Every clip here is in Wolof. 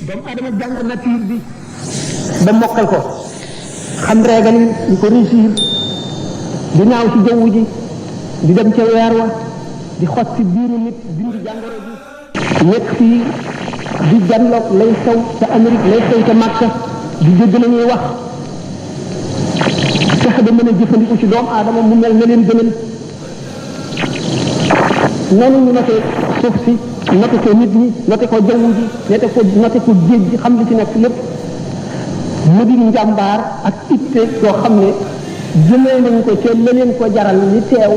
doomu adama jàng nature bi ba mokkal ko xam régal yi di ko réussir di naaw ci jaww ji di dem ca weer wa di xot ci biiru nit dindi jàngoro ji nekk fii di janloog lay xew ca Amérique lay xew ca Makka di dégg la ñuy wax fexe ba mën a jëfandiku ci doomu aadama mu mel na leen gënal noonu ñu noté suuf si noté ko nit ñi noté ko jaww ji noté ko géej gi xam li ci nekk lépp mu di njàmbaar ak itte yoo xam ne jëlee nañ ko ca la leen ko jaral li teew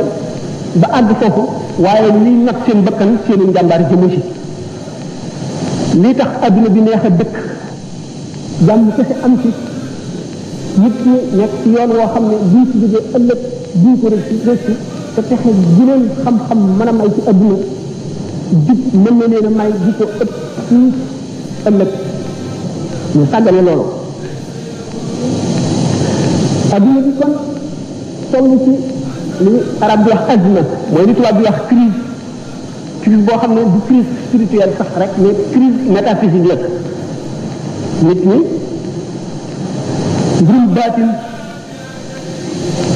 ba àgg foofu waaye li nag seen bakkan seeni njàmbaar jëmu ci lii tax adduna bi neex a dëkk jàmm kese am ci nit ñi nekk ci yoon woo xam ne buñ ci jógee ëllëg buñ ko rëcc te texe guneen xam-xam mën a may ci adduna jub mën na leen a may di ko ëpp fii ëllëg ñu sàggane loolu adduna bi kon toll ci li arab di wax azma mooy li tubaab di wax crise boo xam ne du crise spirituelle sax rek mais crise métaphysique la nit ñi mbirum baatin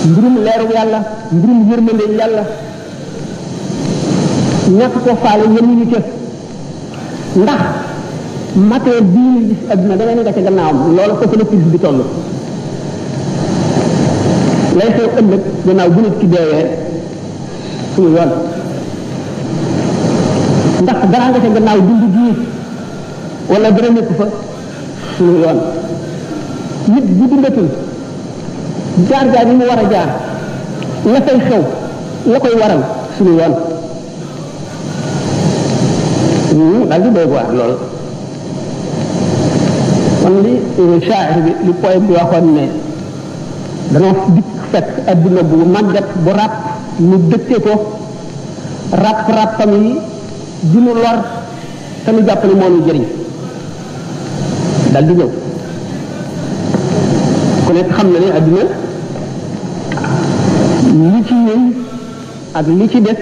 mbirum leeru yàlla mbirum yërmande yàlla ñàkk ko faale yemuñu ca ndax matee bii ñu gis adduna da ngay nga ca gannaawam loolu foofu la crise bi toll lay xew ëllëg gannaaw bu nit ki deewee suñu yoon ndax dara nga ca gannaaw dund gii wala dara nekk fa suñu yoon nit bu dundatul jaar-jaar yi mu war a jaar la fay xew la koy waral suñu yoon daal di doy waar lool kon li shaa'ir bi li poète bi waxoon ne danoo dikk fekk adduna bu màggat bu ràpp ñu dëkke ko ràpp-ràppam yi di nu lor te nu jàpp ne moo nu jëriñ dal di ñëw ku nekk xam na ne adduna li ci ñëw ak li ci def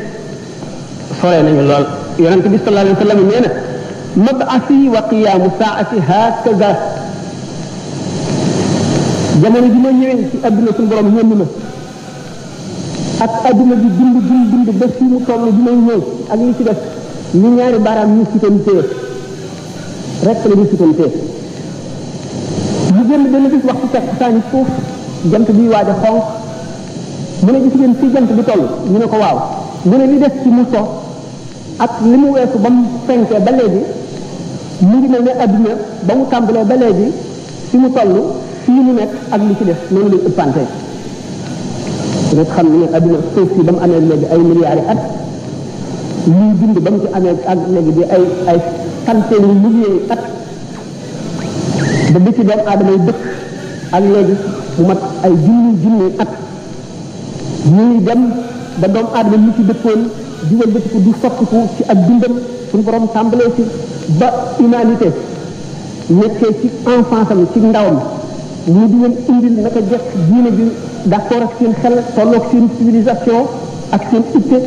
sore nañu lool yonente bi sallallahu alayhi wa sallam nee na mab'asi wa qiyaamu saa'ati hakaza jamono ji ma ñëwee ci adduna suñu borom ñënd ma ak adduna bi dund ba fii mu toll bi may ñëw ak li ci def ni ñaari baaraam ñu sutantee rek la ñu sutantee ñu génn benn bis waxtu fekk saani suuf jant bi waaj a xonq mu ne gis ngeen fii jant bi toll ñu ne ko waaw mu ne li des ci mu so ak li mu weesu ba mu fenkee ba léegi mu ngi mel ne adduna ba mu tàmbalee ba léegi fi mu toll fii mu nekk ak li ci def noonu lay ëppante rek xam ne adduna suuf si ba mu amee léegi ay milliards yi at ñuy dund ba mu ci amee ak léegi di ay centaines de milliers at ba bi ci doomu aadama yi dëkk ak léegi mu mat ay junni at ñuy dem ba doomu aadama ñu ci dëkkoon di wëlbatiku du soppiku ci ak dundam suñu borom tàmbalee ci ba humanité nekkee ci enfance am ci ndawam ñu di leen indil naka jekk diine bi d'accord ak seen xel tolloog seen civilisation ak seen itte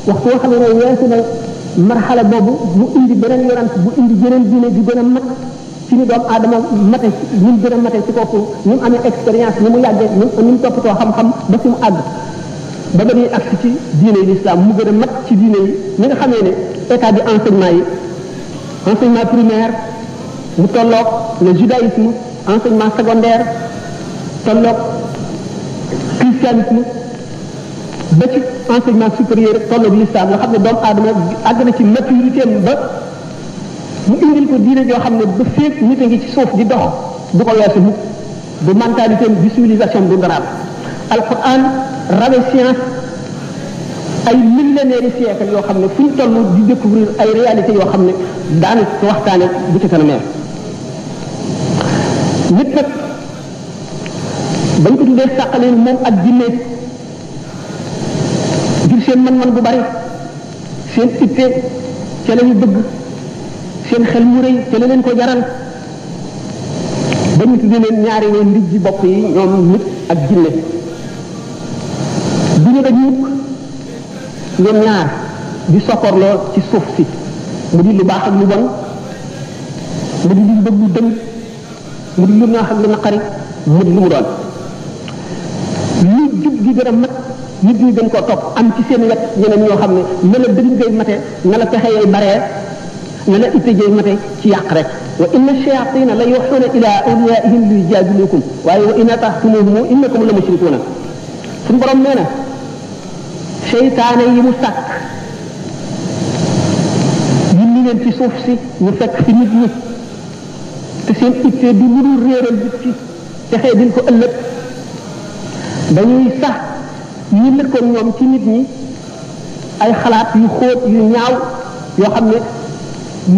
waxtu woo xam ne weesu na marxala boobu mu indi beneen yonant bu indi jeneen diine di gën a mat ci ni doomu aadama mate ni mu gën a mate ci kooku ni mu amee expérience ni mu yàggee ni mu toppatoo xam-xam ba fi mu àgg ba ba ñuy agsi ci diine yi l'islam mu gën a mat ci diine yi ñi nga xamee ne état bi enseignement primaire mu tolloog le judaïsme enseignement secondaire tolloog christianisme ba ci enseignement supérieur tolloog l'islam nga xam ne doomu aadama àgg na ci maturité ba mu indil ko diine yoo xam ne ba féeg nit a ngi ci suuf di dox du ko weesu mukk du mentalité du civilisation du ndaraam alquran rawe science ay millénaires siècle yoo xam ne fu ñu toll di découvrir ay réalités yoo xam ne daanaka ko waxtaane bu ci kanamee nit nag bañ ko tuddee sàqale moom ak jinne ngir seen mën-mën bu bari seen itte ca la ñu bëgg seen xel mu rëy ca la leen ko jaral ba ñu tuddee leen ñaari ne ndig ji bopp yi ñoom nit ak jinne bu ñu daj mukk ñoom ñaar di sokkorloo ci suuf si mu di lu baax ak lu bon mu di lu bëgg lu dëng mu di lu neex ak lu naqari mu di lu mu doon lu jub gi gën a mat nit ñi gën koo topp am ci seen wet ñeneen ñoo xam ne na la dëgg ngay mate na la pexe yay baree na la itte jay mate ci yàq rek wa inna shayatina la yuxuuna ila awliyaihim li yujadilukum waaye wa in ataxtumuhum innakum la mushrikuuna suñu borom nee na seytaane yi mu sàkk yindi leen ci suuf si ñu fekk fi nit ñi te seen itte di lu dul réeral bi ci texee din ko ëllëg dañuy sax ñi lëkkoon ñoom ci nit ñi ay xalaat yu xóot yu ñaaw yoo xam ne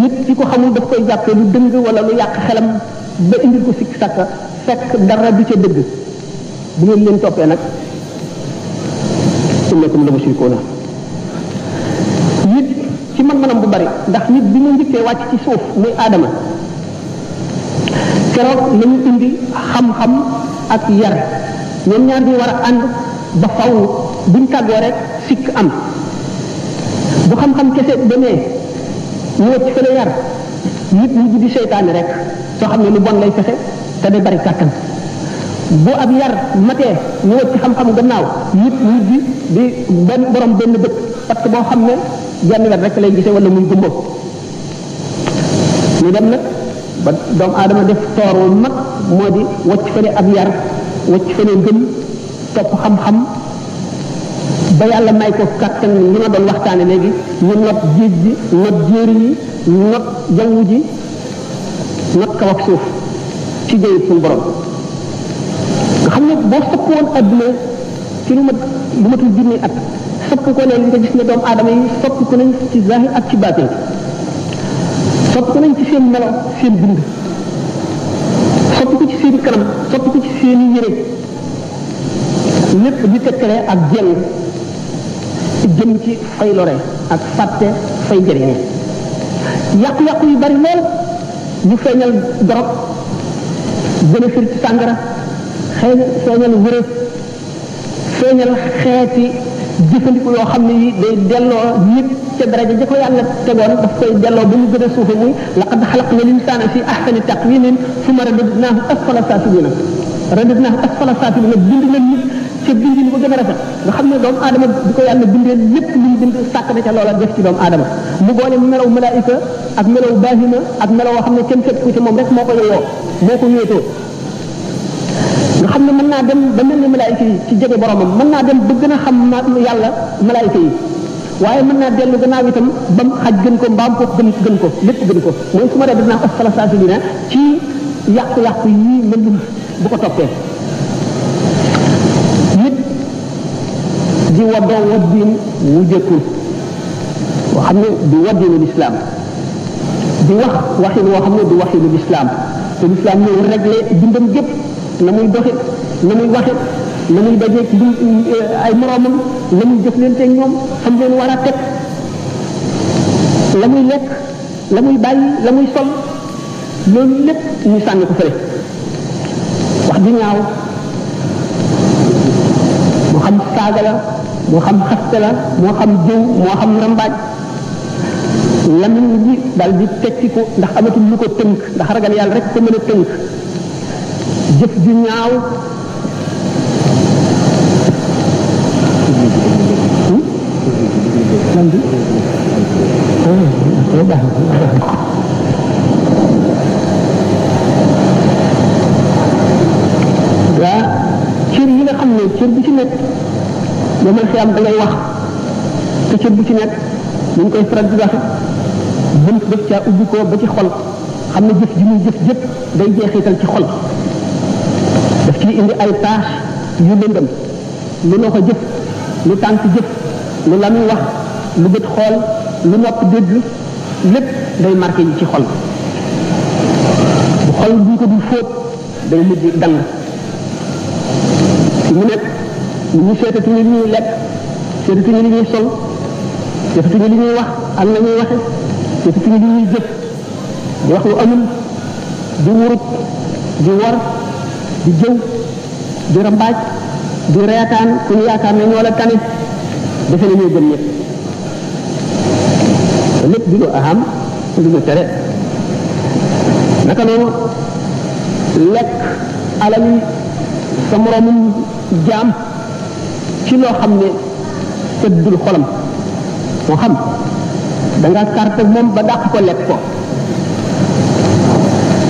nit ki ko xamul daf koy jàppee lu dëng wala lu yàq xelam ba indil ko sikk sàkka fekk dara du ca dëgg bu ngeen leen toppee nag innakum la mushrikuuna nit ci mën-mënam bu bari ndax nit bi mu njëkkee wàcc ci suuf muy aadama keroog lañu indi xam-xam ak yar ñoom ñaar ñu war a ànd ba faw buñ tàggoo rek sikk am bu xam-xam kese demee ñu wacc fële yar nit ñi di seytaane rek soo xam ne lu bon lay fexe te day bari kàttan bu ab yar matee ñu wacc xam-xam gannaaw nit ñi di benn borom benn bët parce que boo xam ne genn wet rek lay gisee wala muy gumbo ñu dem nag ba doomu aadama def toor wu mag moo di wacc fële ab yar wacc fële gëm topp xam-xam ba yàlla may ko kàttan li ma doon waxtaane léegi ñu not géej gi not jéeri yi not jaww ji not kaw ak suuf ci jëyit suñu borom nga xam ne boo sopp woon adduna ci lu matul junni at sopp ko ne li nga gis ne doomu aadama yi sopp ko nañ ci zahir ak ci baatin sopp ko nañ ci seen melo seen bind sopp ko ci seen kanam sopp ko ci seen yére lépp di tekkale ak jeng jëm ci fay lore ak fàtte fay njëriñe yàqu-yàqu yu bari lool ñu feeñal dorog gën a fir ci sàngara feeñal wërëf feeñal xeeti jëfandiku yoo xam ne yi day delloo nit ca daraja ja ko yàlla tegoon daf koy delloo ba mu gën a suufe muy laqad xalaqna linsaana fi ahsani taqwimin summa radadnaahu asfala saafiliina bind na nit ca bindin ba gën a rafet nga xam ne doomu aadama di ko yàlla bindee lépp lu mu bind sàkk na ca loola def ci doomu aadama mu boole melaw malaayika ak melaw baahima ak melaw woo xam ne kenn fekk ko ci moom rek moo ko yeyoo moo ko wéetoo nga xam ne mën naa dem ba mel ni malaayika yi ci jege boromam mën naa dem ba gën a xam yàlla malaayika yi waaye mën naa dellu gannaaw itam ba mu xaj gën ko mbaam ko gën ko lépp gën ko mooy su ma dee dinaa asfala saafiliina ci yàqu-yàqu yii mën bu ko toppee nit di waddoo waddin wu jëkkul boo xam ne du waddinu lislaam di wax waxin woo xam ne du waxinu lislaam te lislaam ñëw réglé dundam gépp na muy doxe na muy waxe na muy dajeeg ay moroomam na muy jëflanteeg ñoom xam leen war a teg la muy lekk la muy bàyyi la muy sol loolu lépp ñu sànni ko fële wax di ñaaw moo xam saaga la moo xam xaste la moo xam jëw moo xam rambaaj lamiñ bi daal di tekkiku ndax amatul lu ko tënk ndax ragal yàlla rek ko mën a tënk jëf ju ñaaw waa cër yi nga xam ne cër bu ci nekk yomal xiyam da ngay wax te cër bu ci nekk dañ koy faral di waxe bunt def caa ubbi ko ba ci xol xam ne jëf ji muy jëf jëpp day jeexital ci xol daf ciy indi ay tâche yu lëndëm lu noo ko jëf lu tànk jëf lu la muy wax lu bët xool lu nopp dégg lépp day marqué yi ci xol bu xol bu ko du fóot day mujj dang fi mu nekk ñu seetatuñu li ñuy lekk seetatuñu li ñuy sol seetatuñu li ñuy wax ak la ñuy waxe seetatuñu li ñuy jëf di wax lu amul di wurut di war di jëw di rambaaj di reetaan ku ñu yaakaar ne ñoo la tane defe na ñoo gën ñëpp lépp di lu aham lu ñu tere naka noonu lekk alali sa moroomum jaam ci loo xam ne seddul xolam moo xam da nga carte moom ba dàq ko lekk ko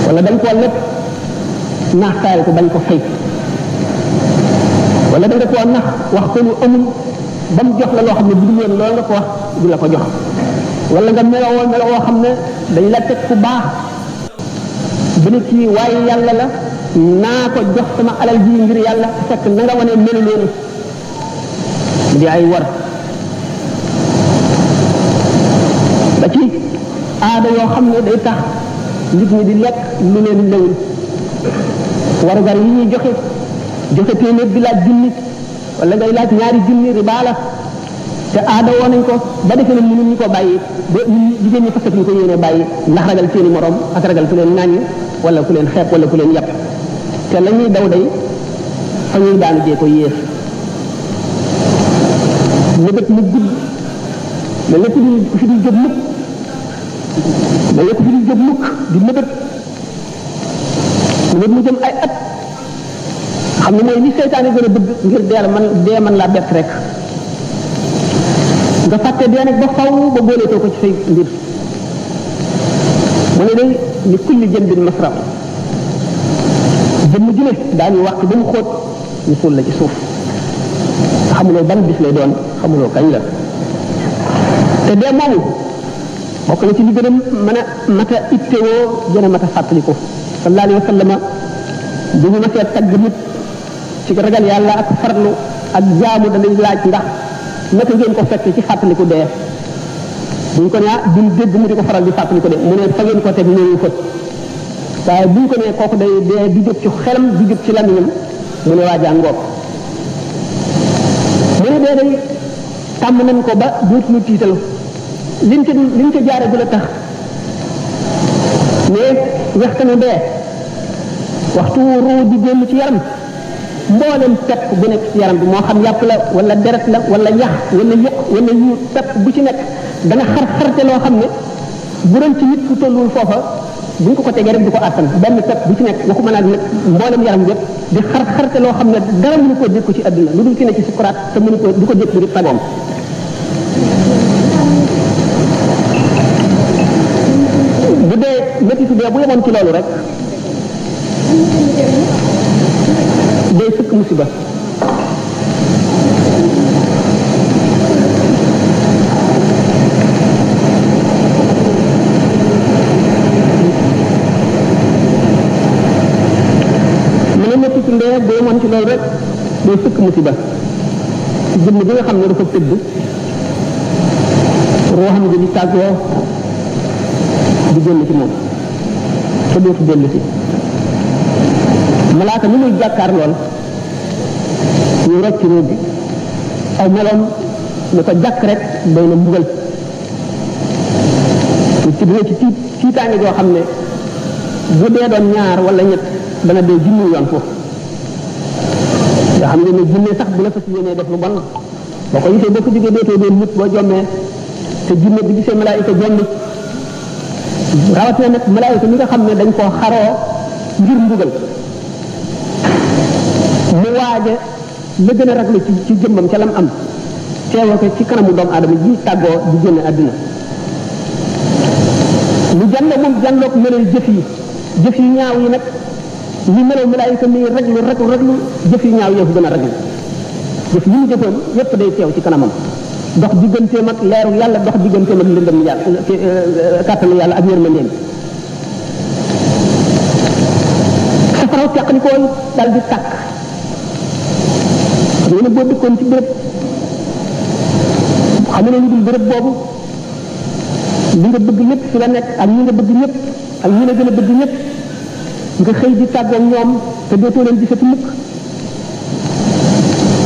wala da nga koo lekk naaxtaay ko bañ ko fay wala da nga koo nax wax ko lu amul ba mu jox la loo xam ne bu dul woon loolu nga ko wax du la ko jox wala nga meloo xam ne dañ la teg ku baax bu ne kii waaye yàlla la naa ko jox sama alal ji ngir yàlla fekk na nga wane melu leen di ay war ba ci aada yoo xam ne day tax nit ñi di lekk lu leen lewul warugar yi ñuy joxe téeméer di laaj junni wala ngay laaj ñaari junni riba la te aada woo nañ ko ba defee ne mënuñu ko bàyyi ba jigéen ñi fasatuñ ko yéene bàyyi ndax ragal seeni morom ak ragal ku leen ŋàññi wala ku leen xeeb wala ku leen yàpp te la ñuy daw day fa ñuy daanu jee ko yéex mébét mu gudd mais lépp fi di jóg mukk mais lépp fi di jóg mukk di mébét mu jëm ay at xam ne mooy li seytaane gën a bëgg ngir dee man laa bett rek nga fàtte dee nag ba faw ba booleetoo ko ci say mbir mu ne day li kulli jëmbin masra jëmm ji ne daañu wax ba mu xóot ñu suul la ci suuf xamuloo ban bis lay doon xamuloo kañ la te dee moomu bokk na ci li gën a mën a mat a ittewoo gën a mat a fàttaliku sallallahu alayhi wa sallam bu ñu ma seet tagg nit ci ragal yàlla ak farlu ak jaamu danañ laaj ndax naka ngeen ko fekk ci fàttaliku dee buñ ko ne duñ dégg mu di ko faral di fàttaliku de mu ne fa ngeen ko teg ñëwu fa waaye buñ ko ne kooku day dee du jóg ci xelam du jóg ci lamiñam mu ne waa jàngoog mu ne dee day tàmm nañ ko ba dootuñu tiital liñ ca jaare bu la tax mais waxtanu dee waxtu ruu di génn ci yaram mboolem pepp bu nekk ci yaram bi moo xam yàpp la wala deret la wala yax wala yëq wala yuur pepp bu ci nekk dana xarte loo xam ne bu doon ci nit ku tollul foofa buñ ko tegee rek du ko àttan benn pepp bu ci nekk waxuma naa nag mboolem yaram yëpp di xarte loo xam ne dara mënu koo dékku ci àdduna lu dul ci ne ci sukuraat te mënu ko du ko dékku ngir sagoom bu dee métti dee bu yemoon ci loolu rek day sëkk musiba mu ne métti ci ndee bu yemoon ci loolu rek day sëkk musiba ci jëmm bi nga xam ne dafa tëdd ruuxam gi di tàggoo di génn ci moom te dootu dellu si malaaka ni muy jàkkaar lool ñu rocc róog bi aw meloom ne ko jàkk rek doy na mbugal ci dina ci tiitaange joo xam ne bu dee doon ñaar wala ñett dana dee junni yoon foofu nga xam ne jinne sax bu la fas yéenee def lu bon boo ko gisee boo ko jógee dootoo doon nit boo jommee te jinne bi gisee malaayika jommi rawatina nag malaayika mi nga xam ne dañ koo xaroo ngir mbugal mu waaje la gën a raglu ci jëmmam ca lam am teewoo ko ci kanamu doomu aadama ji tàggoo di génn àdduna lu jàlloo moom jàlloog melal jëf yi ñaaw yi nag li melal malaayika mi raglu jëf yi ñaaw yëfu gën a raglu jëf yi mu jëfoon yépp day teew ci kanamam dox digganteem ak leeru yàlla dox digganteem ak lëndëm yàlla kàttanu yàlla ak yërmandeem safaraw teqlikooy dal di tàkk xam ne boo dëkkoon ci béréb xam ne lu dul béréb boobu li nga bëgg ñëpp fi la nekk ak ñi nga bëgg ñëpp ak ñi la gën a bëgg ñëpp nga xëy di tàggoog ñoom te dootoo leen gisati mukk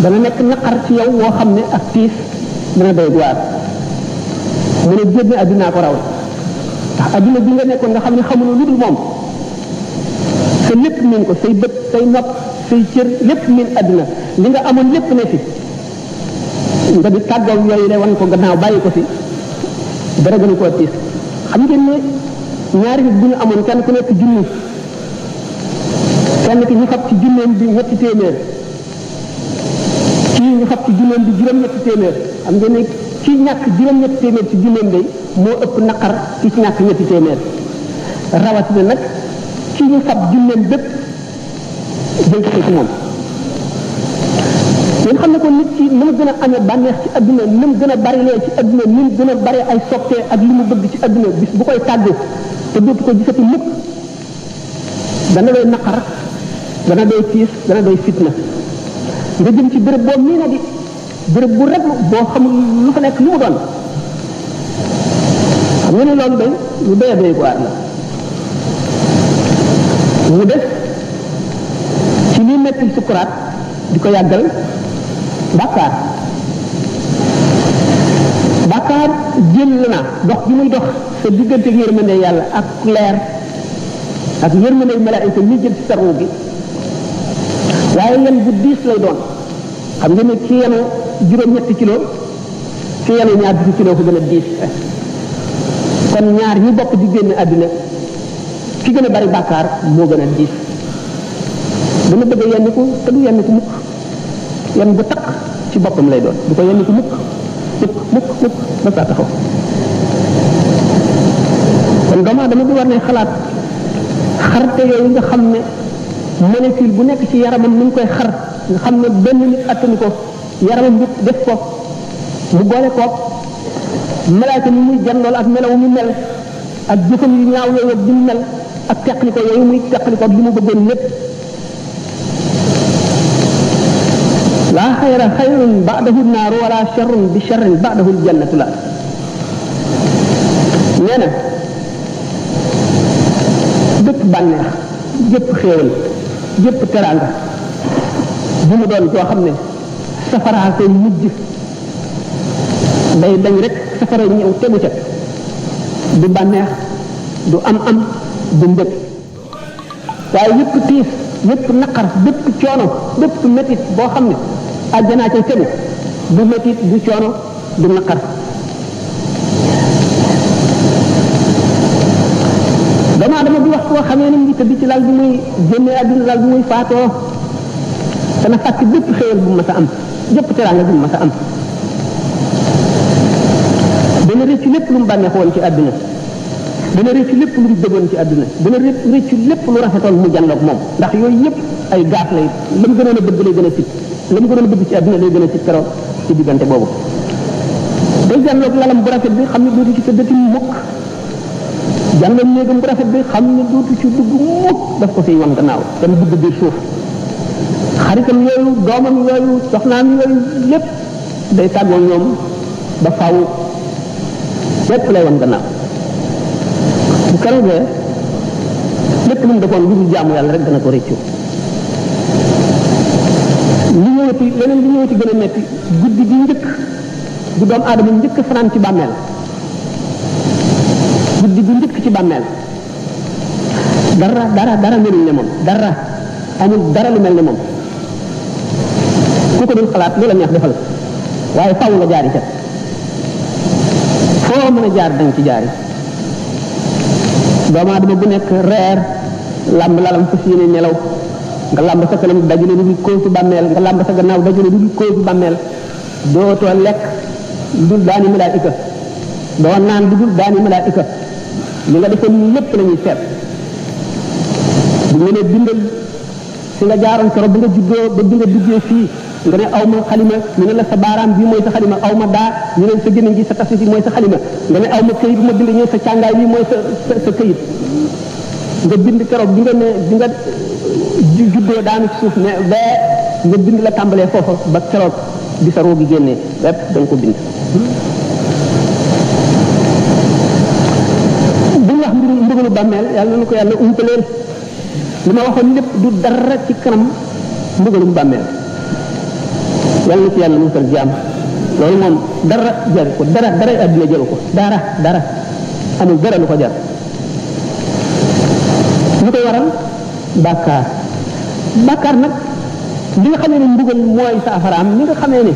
dana nekk naqar ci yow woo xam ne ak tiis dana doy waar mu ne génne addunaa ko raw ndax adduna bi nga nekkoon nga xam ne xamuloo lu dul moom sa lépp miin ko say bët say nopp say cër lépp miin adduna li nga amoon lépp ne fi nga di tàggoog yooyu de wan ko gannaaw bàyyi ko fi dara gënu koo tiis xam ngeen ne ñaari nit bu ñu amoon kenn ku nekk junni kenn ki ñu fab ci junneem bi ñetti téeméer kii ñu fab ci junneem bi juróom-ñetti téeméer xam ngeen ne kii ñàkk juróom-ñetti téeméer ci junneem day moo ëpp naqar ki ci ñàkk ñetti téeméer rawatina nag kii ñu fab junneem bépp jël ko ci moom. ngeen xam ne ko nit ki ni mu gën a amee bànneex ci adduna ni mu gën a barilee ci adduna ni mu gën a bari ay soppee ak li mu bëgg ci adduna bis bu koy tàggu te dootu ko gisati mukk dana doy naqar dana doy tiis dana doy fitna nga jëm ci béréb boo mii na di béréb bu rek boo xamul lu fa nekk lu mu doon xam nga ne loolu day lu doy doy ko waat la mu def ci liy metti sukuraat di ko yàggal bàkkaar jël na dox gi muy dox sa diggante ak yërmande yàlla ak leer ak yërmande malaayika ñu jël ci sarwu gi waaye yan bu diis lay doon xam nga ne ki yenu juróom-ñetti kilo ki yenu ñaar fukki kilo ko gën a diis kon ñaar ñi bokk di génn àdduna ki gën a bari bàkkaar moo gën a diis dana bëgg yenn ko te du yenn ko mukk yenn bu takk ci boppam lay doon du ko yenn ko mukk ba saa taxaw kon doomu aadama bi war ne xalaat xarte yooyu nga xam ne molécule bu nekk ci yaramam ni mu koy xar nga xam ne benn nit attanu ko yaramam bi def ko mu boole ko malaaka mi muy janlool ak melaw mu mel ak jëfam yu ñaaw yooyu ak di mu mel ak teqli ko yooyu muy teqli ko ak li mu bëggoon lépp laa xayra xayrun ba'dahu naaru wala sharrun bi sharrin ba'dahu aljannatu la nee na bépp bànneex jëpp xéewal jëpp teraanga bu mu doon koo xam ne safaraa koy mujj day dañ rek safara ñëw tegu ca du bànneex du am du mbëg waaye yëpp tiis yëpp naqar bépp coono bépp métit boo xam ne àjjanaa ca tegu du métit du coono du naqar damaa dama di wax koo xamee ni ngi tëdd ci lal bi muy génnee àdduna lal bi muy faatoo dana fàkk bépp xéewal bu ma sa am jëpp teraanga bu ma sa am dana rëccu lépp lu mu bànneex woon ci àdduna dana rëccu lépp lu mu dëggoon ci àdduna dana rëccu lépp lu rafetoon mu jànloog moom ndax yooyu yëpp ay gaaf lay la mu gënoon a bëgg lay gën a sit la mu gënoon a bëgg ci àdduna lay gën a sit keroog ci diggante boobu day jànloog lalam bu rafet bi xam ne dootu ci tëddati mukk jànloog néegam bu rafet bi xam ne dootu ci dugg mukk daf ko fiy wan gannaaw dana dugg biir suuf xaritam yooyu doomam yooyu soxnaam yooyu lépp day tàggoo ñoom ba faaw lépp lay wan gannaaw bu keroogee lépp lu mu defoon lu dul jaamu yàlla rek dana ko rëccu li ñëwati leneen li ñëwati gën a metti guddi gi njëkk bu doomu aadama njëkk fanaan ci bàmmeel guddi gu njëkk ci bàmmeel dara melul ne moom dara amul dara lu mel ne moom ku ko dul xalaat lu la neex defal waaye faaw nga jaari ca foo mën a jaar danga ci jaari doomu aadama bu nekk reer làmb lalam fas yéene nelaw nga làmb sa kanam dajale lu dul kóosu bàmmeel nga làmb sa gannaaw dajale lu dul kóosu bàmmeel dootoo lekk lu dul daani malaayika doo naan lu dul daani malaayika li nga defoon lépp la ñuy seet bu ñu ne bindal fi nga jaaroon keroog ba nga juddoo ba bi nga duggee fii nga ne aw ma xalima ñu ne la sa baaraam bii mooy sa xalima aw ma daa ñu ne sa gémmiñ gi sa tafsir bi mooy sa xalima nga ne aw ma këyit bu ma bind ñu sa càngaay bii mooy sa këyit nga bind keroog bi nga juddoo daanu ci suuf ne ba nga bind la tàmbalee foofa ba keroog bi sa roo gi génnee lépp da nga ko bind bu ñu wax mbugalu bàmmeel yàlla na ko yàlla umpaleel li ma waxoon lépp du dara ci kanam mbugalum bàmmeel yàlla na ci yàlla musal jaam loolu moom dara jaru ko dara àdduna jaru ko dara amul dara lu ko jar lu koy waral bàkkaar nag li nga xamee ne mbugal mooy saafaraam li nga xamee ne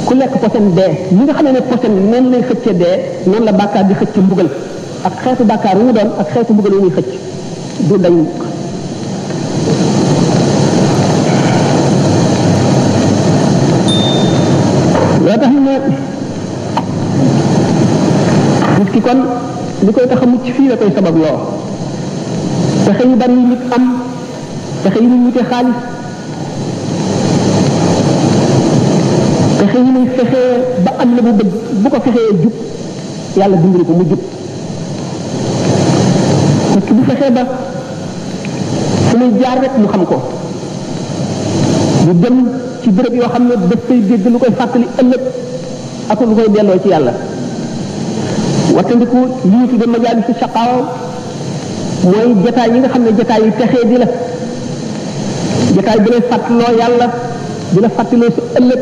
ku lekk posen dee li nga xamee ne posen nen lay xëcce dee noonu la bàkkaar di xëcc mbugal ak xeetu bàkkaar wu mu doon ak xeetu mbugal wu muy xëcc du dañ loo tax ne nit ki kon li koy tax a mucc fii la koy sabab loo pexe yu bari yi nit am pexe yi muy wute xaalis pexe yi muy fexee ba am la bu bëgg bu ko fexee jub yàlla dimbali ko mu jub nit ki bu fexee ba fu muy jaar rek mu xam ko mu dem ci béréb yoo xam ne daf koy dégg lu koy fàttali ëllëg ak lu koy delloo ci yàlla wattandiku li ñu tudde majaalis shaqaawa mooy jataay yi nga xam ne jataay yi texee di la jataay bi lay fàttaloo yàlla di la fàttaloo sa ëllëg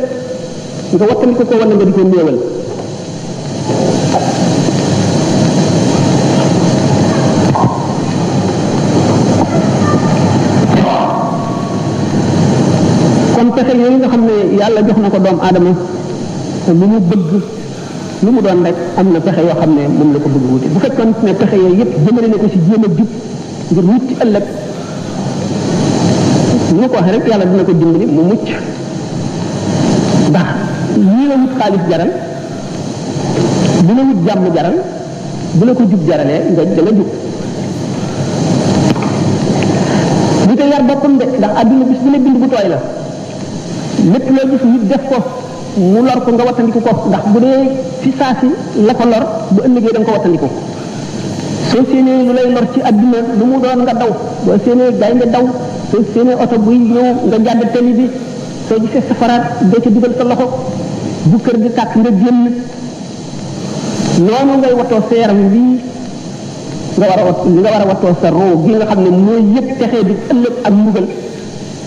nga wattandiku ko wala nga di ko néewal kon pexe yooyu nga xam ne yàlla jox na ko doomu aadama lu mu bëgg lu mu doon rek am na pexe yoo xam ne moom la ko bëgg wuti bu fekkoon ne pexe yooyu yëpp jëmale na ko ci jéem a jub ngir mucc ëllëg ñu ma ko waxee rek yàlla dina ko dimbali mu mucc ndax lii la wut xaalis jaral bu la wut jàmm jaral bu la ko jub jaralee nga danga jub ñu te yar boppam de ndax àdduna bis bu ne bind bu tooy la lépp loo gis nit def ko mu lor ko nga wattandiku ko ndax bu dee ci saa si la ko lor bu ëllëgee da nga ko wattandiku soo séenee lu lay lor ci àdduna lu mu doon nga daw boo séenee gaay nga daw soo séenee oto buy ñëw nga jàdd tali bi soo gisee safaraat doo ca dugal sa loxo bu kër di tàkk nga génn noonu ngay watoo sa yaram lii nga war a watoo sa roo gi nga xam ne mooy yëpp texee di ëllëg ak mbugal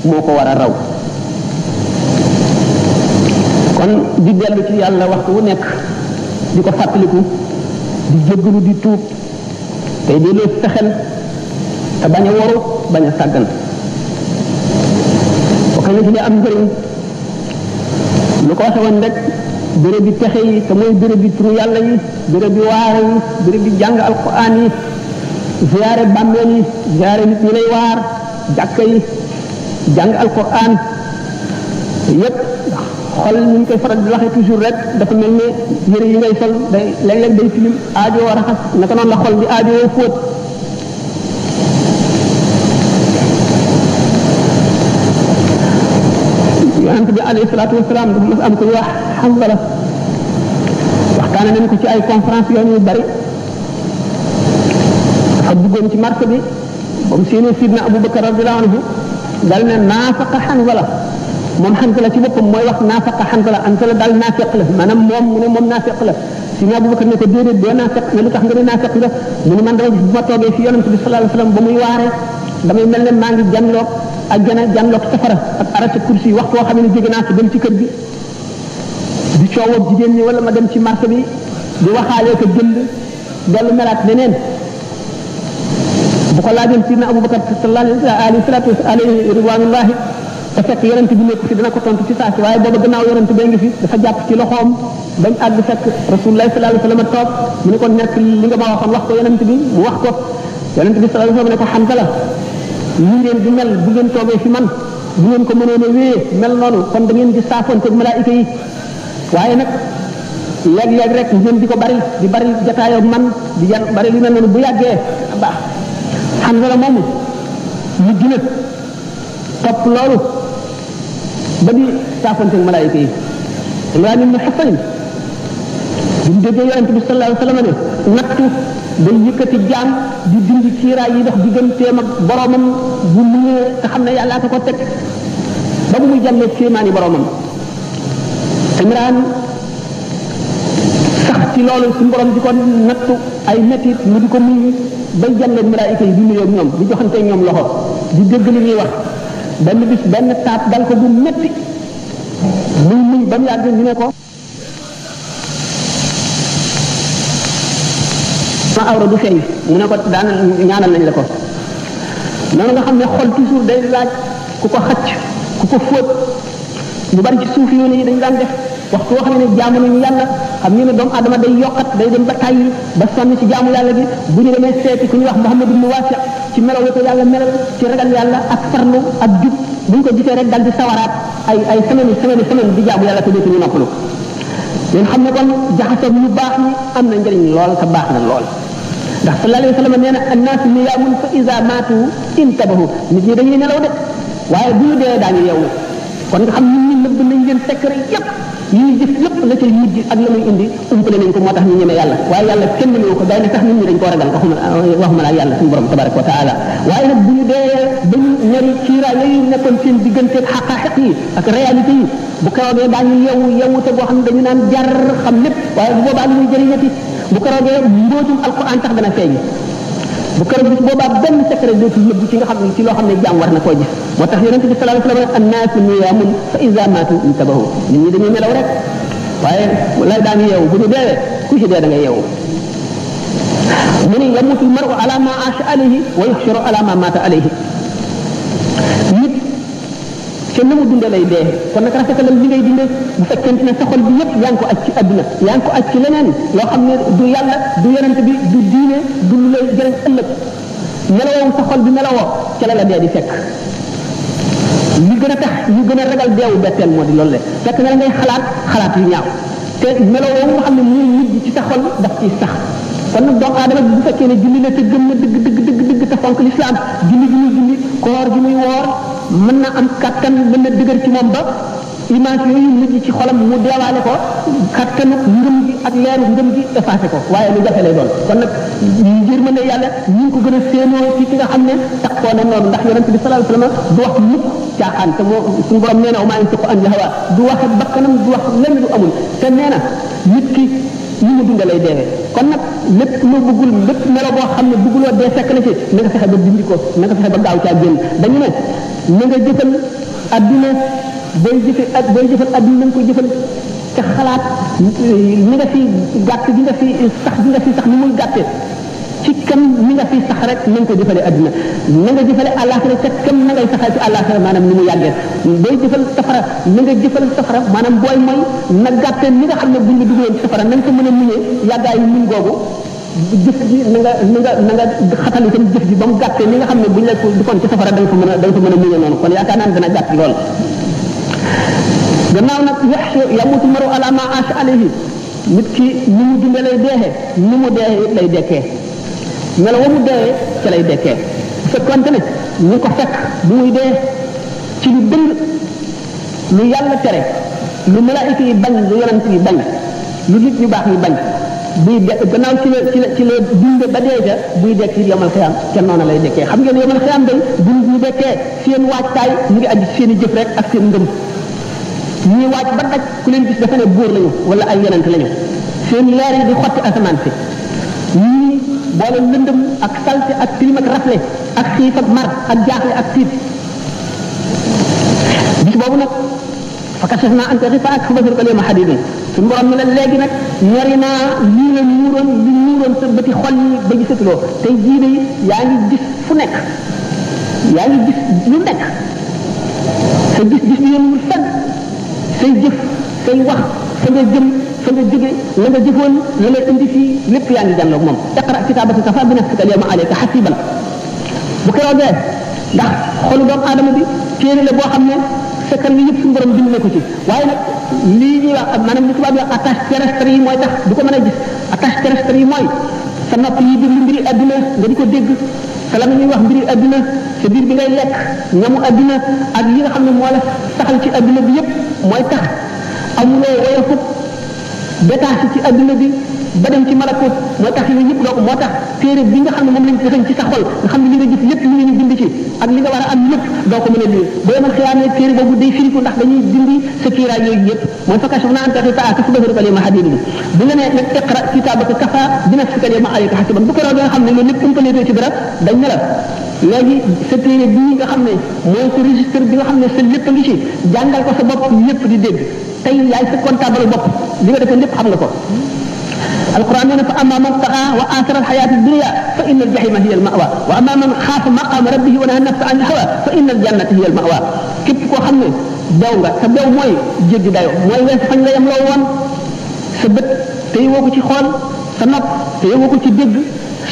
moo ko war a raw kon di dellu ci yàlla waxtu wu nekk di ko fàttaliku di jéggalu di tuub tey delloo sa xel te bañ a waru bañ a sàggan bokk na ci li am njëriñ lu ko waxe woon rek béréb bi pexe yi te mooy béréb bi turu yàlla yi béréb bi waare yi béréb bi jàng alquran yi ziyaare bàmmeel yi ziyaare nit ñi lay waar jàkka yi jàng alquran yépp xol ñu koy faral di waxee toujours rek dafa mel ne yëre yi ngay sol day léeg-léeg day tilim aajo raxas naka noonu la xol di aajo fóot yonent bi alayhi salaatu wasalaam dafa mas am ko wax Hanzala waxtaane nañ ko ci ay conférence yoon yu bari dafa duggoon ci marché bi ba mu séenee sidna Abu Bakar radiyallahu anhu dal ne naafaqa Hanzala moom Hanzala ci boppam mooy wax naafaqa Hanzala daal naafeq la maanaam moom mu ne moom naafeq la si nga Abu Bakar ne ko déedéet doo naafeq ne lu tax nga ne naafeq nga mu ne man dama gis bu ma toogee fi yonent bi sallallahu alayhi wasallam ba muy waaree damay mel ne maa ngi janloog àjjana janloog safara ak arasa kursi waxtu woo xam ne jóge naa ci dem ci kër gi di coowoo jigéen ñi wala ma dem ci marché bi di waxaalee ko jënd dellu melaat leneen bu ko laajoon si na Abu Bakar sallallahu alayhi ridwanullahi te fekk yonent bi nekk fi dina ko tontu ci saa si waaye booba gannaaw yonent bee ngi fi dafa jàpp ci loxoom bañ àgg fekk rasulullah sallallahu alayhi wasallam toog mu ne ko nekk li nga ma waxoon wax ko yonent bi mu wax ko yonent bi sallallahu alayhi wasallam ne ko Hanzala lii ngeen di mel bu ngeen toogee fi man bu ngeen ko mënoon a wéyee mel noonu kon da ngeen di saafoonteeg malaayika yi waaye nag léeg-léeg rek ngeen di ko bari jataayoo man di bari li mel noonu bu yàggee baax Hanzala moomu mu gën topp loolu ba di saafoonteeg malaayika yi Imraan ibn Husayn bi mu déggee yonent bi sallallahu alayhi wasallam ne nattu day yëkkati jaam di dindi kiiraay yi dox digganteem ak boromam bu muñee te xam ne yàllaa ko teg ba bu muy jàllee kéemaani boromam Imraan sax ci loolu suñu borom di ko nattu ay métit mu di ko muñ bay jàllee malaayika yi di nuyoo ak ñoom di joxante ñoom loxo di dégg li ñuy wax benn bis benn taab dal ko bu métti muy muñ ba mu yàgg ñu ne ko ma awra du feeñ mu ne ko daan ñaanal nañ la ko noonu nga xam ne xol toujours day laaj ku ko xacc ku ko fóot ñu bari ci suuf yoon yi dañ daan def waxtu wax ne jaamu nañu yàlla xam ngeen ne doomu adama day yokkat day dem ba tàyyi ba sonn ci jaamu yàlla gi bu ñu demee seeti ku ñuy wax Muhammad ibn Wasi ci melaw la ko yàlla melal ci ragal yàlla ak farlu ak jub bu ñu ko gisee rek dal di sawaraat ay semaine di jaamu yàlla te dootuñu noppalu leen xam ne kon jaxasoo ñu baax ñi am na njëriñ lool te baax na lool ndax sallallahu alayhi wa sallam nee na annaas niyaamun fa iza maatu intabahu nit ñi dañuy nelaw de waaye bu ñu dee daañu yeewu kon nga xam nit ñi nëbb nañ leen secret yépp yi ñuy gis lépp la cay mujj ak la muy indi umpale nañ ko moo tax ñu ñeme yàlla waaye yàlla kenn ñëw ko day ne sax nit ñi dañ koo ragal waxuma la yàlla suñu borom tabaraka wa taala waaye nag bu ñu dee ba ñu ñari ciira yooyu nekkoon seen digganteeg xaqaaxiq yi ak réalité yi bu keroogee daañu yeewu te boo xam ne dañu naan jar xam lépp waaye bu boobaa li muy jëriñati bu keroogee mbootum alquran tax dana feeñ bu keroog bis boobaa benn secret dootul nëbbu ci nga xam ne ci loo xam ne jaam war na koo gis moo tax yonente bi sallallahu alayhi wa sallam annaasu niyaamun fa iza maatu intabahu nit ñi dañuy nelaw rek waaye lay daañu yeewu bu ñu deewee ku ci dee da ngay yeewu mu ni yamutu maru ala ma aasha alayhi wa yuxsharu ala ma maata alayhi nit te na mu dundee lay dee kon nag rafetalal li ngay dundee bu fekkente ne sa xol bi yëpp yaa ngi ko aj ci adduna yaa ngi ko aj ci leneen loo xam ne du yàlla du yonent bi du diine du lu lay jëriñ ëllëg melawoo sa xol bi melawoo ca la dee di fekk li gën a tax ñu gën a ragal deewu betteel moo di loolu le fekk na la ngay xalaat yu ñaaw te melawoo nga xam ne muy mujj ci sa xol daf ciy sax kon nag doomu aadama bi bu fekkee ne julli la te gëm na dëgg te fonk lislaam julli koor gi muy woor mën na am kattan mën na dëgër ci moom ba image yooyu mujj ci xolam mu deewaale ko kattanu ngëm gi ak leeru ngëm gi effacé ko waaye lu jafe lay doon kon nag ngir mën ne yàlla ñu ngi ko gën a séenoo ci ki nga xam ne taxoo na noonu ndax yonente bi sallallahu alayhi wasallam du wax mukk caaxaan te moo suñu borom nee na maa ngi ko andi hawa du wax bakkanam du wax lenn du amul te nee na nit ki ni mu dunda lay deewee kon nag lépp loo bëggul lépp melo boo xam ne bëgguloo dee fekk na ci na nga fexe ba dindi ko na nga fexe ba gaaw caa génn dañu ne na nga jëfal adduna booy jëfal adduna na nga ko jëfal te xalaat ni nga fi gàtt gi nga fi sax ni muy gàtte ci kam ni nga fi sax rek na nga ko jëfale adduna na nga jëfale àllaaxira te kam na ngay saxal ci àllaaxira maanaam ni mu yàggee booy jëfal safara na nga jëfal safara maanaam booy mooy na gàtte ni nga xam ne buñ la dugaloon ci safara na nga ko mën a muñee yàggaayu muñ googu jëf ji na nga xatal itam jëf ji ba mu gàttee ni nga xam ne buñ la ko dufoon ci safara da nga ko mën a muñee noonu kon yaakaar naa ne dana gàtt lool gannaaw nag yamutu maru ala ma aasha alayhi nit ki ni mu dundee lay deexee ni mu deexee lay dekkee melo wa mu deexee ca lay dekkee bu fekkonte ne ñu ko fekk bu muy dee ci lu dëng lu yàlla tere lu malaayika yi bañ lu yonent yi bañ lu nit ñu baax yi bañ buy de gannaaw ci la dund ba dee ca buy dekk it yomal xiyaam ca noonu lay dekkee xam ngeen yomal xiyaam day dund bu dekkee seen waajtaay mu ngi aju seen i jëf rek ak seen ngëm ñuy waaj ba daj ku leen gis dafa ne góor lañu wala ay yonent lañu seen leer yi di xotti asamaan si ñii boole lëndëm ak salte ak tilim ak rafle ak xiif ak mar ak jaaxle ak tiit bis boobu nag fa kashafna anka ghitaa'aka fa basaruka al-yawma hadiidun suñu borom ne la léegi nag ñori naa lii la muuroon sa bëti xol yi ba gisatuloo tey jii de yaa ngi gis fu nekk yaa ngi gis lu nekk sa gis bi yéen fenn say jëf say wax fa nga jëm fa nga jóge la nga jëfoon la nga indi fii lépp yaa ngi jànloog moom iqra kitaabaka kafaa bi nafsika al-yawma alayka hasiiban bu keroogee ndax xolu doomu aadama bi téere la boo xam ne fekkar yi yëpp suñu borom bind na ko ci waaye nag lii ñuy wax maanaam li tubaab di wax attache terrestre yi mooy tax du ko mën a gis attache terrestre yi mooy sa nopp yi déglu mbiri adduna nga di ko dégg sa la ñuy wax mbiri adduna sa biir bi ngay lekk ñamu adduna ak yi nga xam ne moo la saxal ci adduna bi yëpp mooy tax amuloo woyofut détaché ci adduna bi ba dem ci malakut mooy tax yooyu yëpp doo ko moo tax téere bi nga xam ne moom lañ defañ ci sa xol nga xam ne li nga gis lépp li nga ñu bind ci ak li nga war a am lépp doo ko mën a lire boo yemal xiyaamee téere boobu day firiku ndax dañuy dindi sa kiiraay yooyu yëpp mooy fa kashafna anka ghitaa'aka fa basaruka al-yawma hadiidun bu nga nee nag iqra kitaabaka kafaa bi nafsika al-yawma alayka hasiiban bu ko raw nga xam ne loolu lépp umpaletoo ci dara dañ ne la léegi sa téere bii nga xam ne mooy sa registre bi nga xam ne sa lépp a ngi ci jàngal ko sa bopp lépp di dégg tey yaay sa comptable bopp li nga defee lépp xam nga ko القرآن يقول فأما من طغى وآثر الحياة الدنيا فإن الجحيم هي المأوى وأما من خاف مقام ربه ونهى النفس عن الهوى فإن الجنة هي المأوى képp koo xam ne bew nga sa bew mooy jéggi dayo mooy wees fañ la yam loo woon sa bët te yowoo ko ci xool sa nopp te yowoo ko ci dégg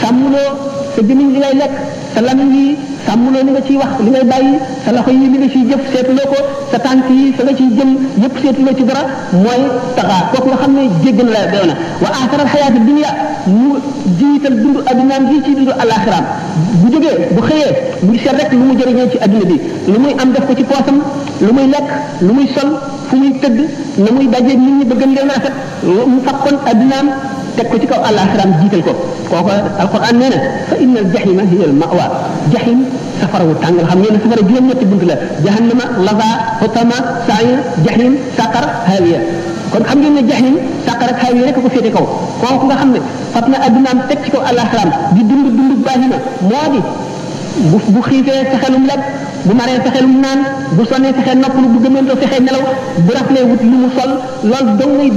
sàmmuloo sa gémmiñ li ngay lekk sa lamiñ yi sàmmuloo li nga ciy wax li ngay bàyyi sa loxo yi li nga ciy jëf seetuloo ko sa tànk yi sa nga ciy jëm yëpp seetuloo ci dara mooy taxaa kooku nga xam ne jégg na la bew na wa aasaral xayaati dunya mu jiital dundu addunaam gi ci dundu alaxiraam bu jógee bu xëyee mu ngi seet rek lu mu jëriñoo ci adduna bi lu muy am def ko ci poosam lu muy lekk lu muy sol fu muy tëdd na muy dajeeg nit ñi ba gën leen rafet mu fakkoon addunaam teg ko ci kaw alaxiraam jiital ko kooku alquran nee na fa inna al jahima hiya al mawa jahim safara wu tàng xam ngeen ne safara juróom-ñetti bunt la jahannama laza hutama sa'ir jahim saqar hawiya kon xam ngeen ne jahim saqar ak hawiya rek ko féete kaw kooku nga xam ne fat na addunaam teg ci kaw alaxiraam di dund baahina moo di bu xiifee fexelum lekk bu maree fexelum naan bu sonnee fexee noppalu bu gëmentoo fexee nelaw bu raflee wut lu mu sol loolu dong ngay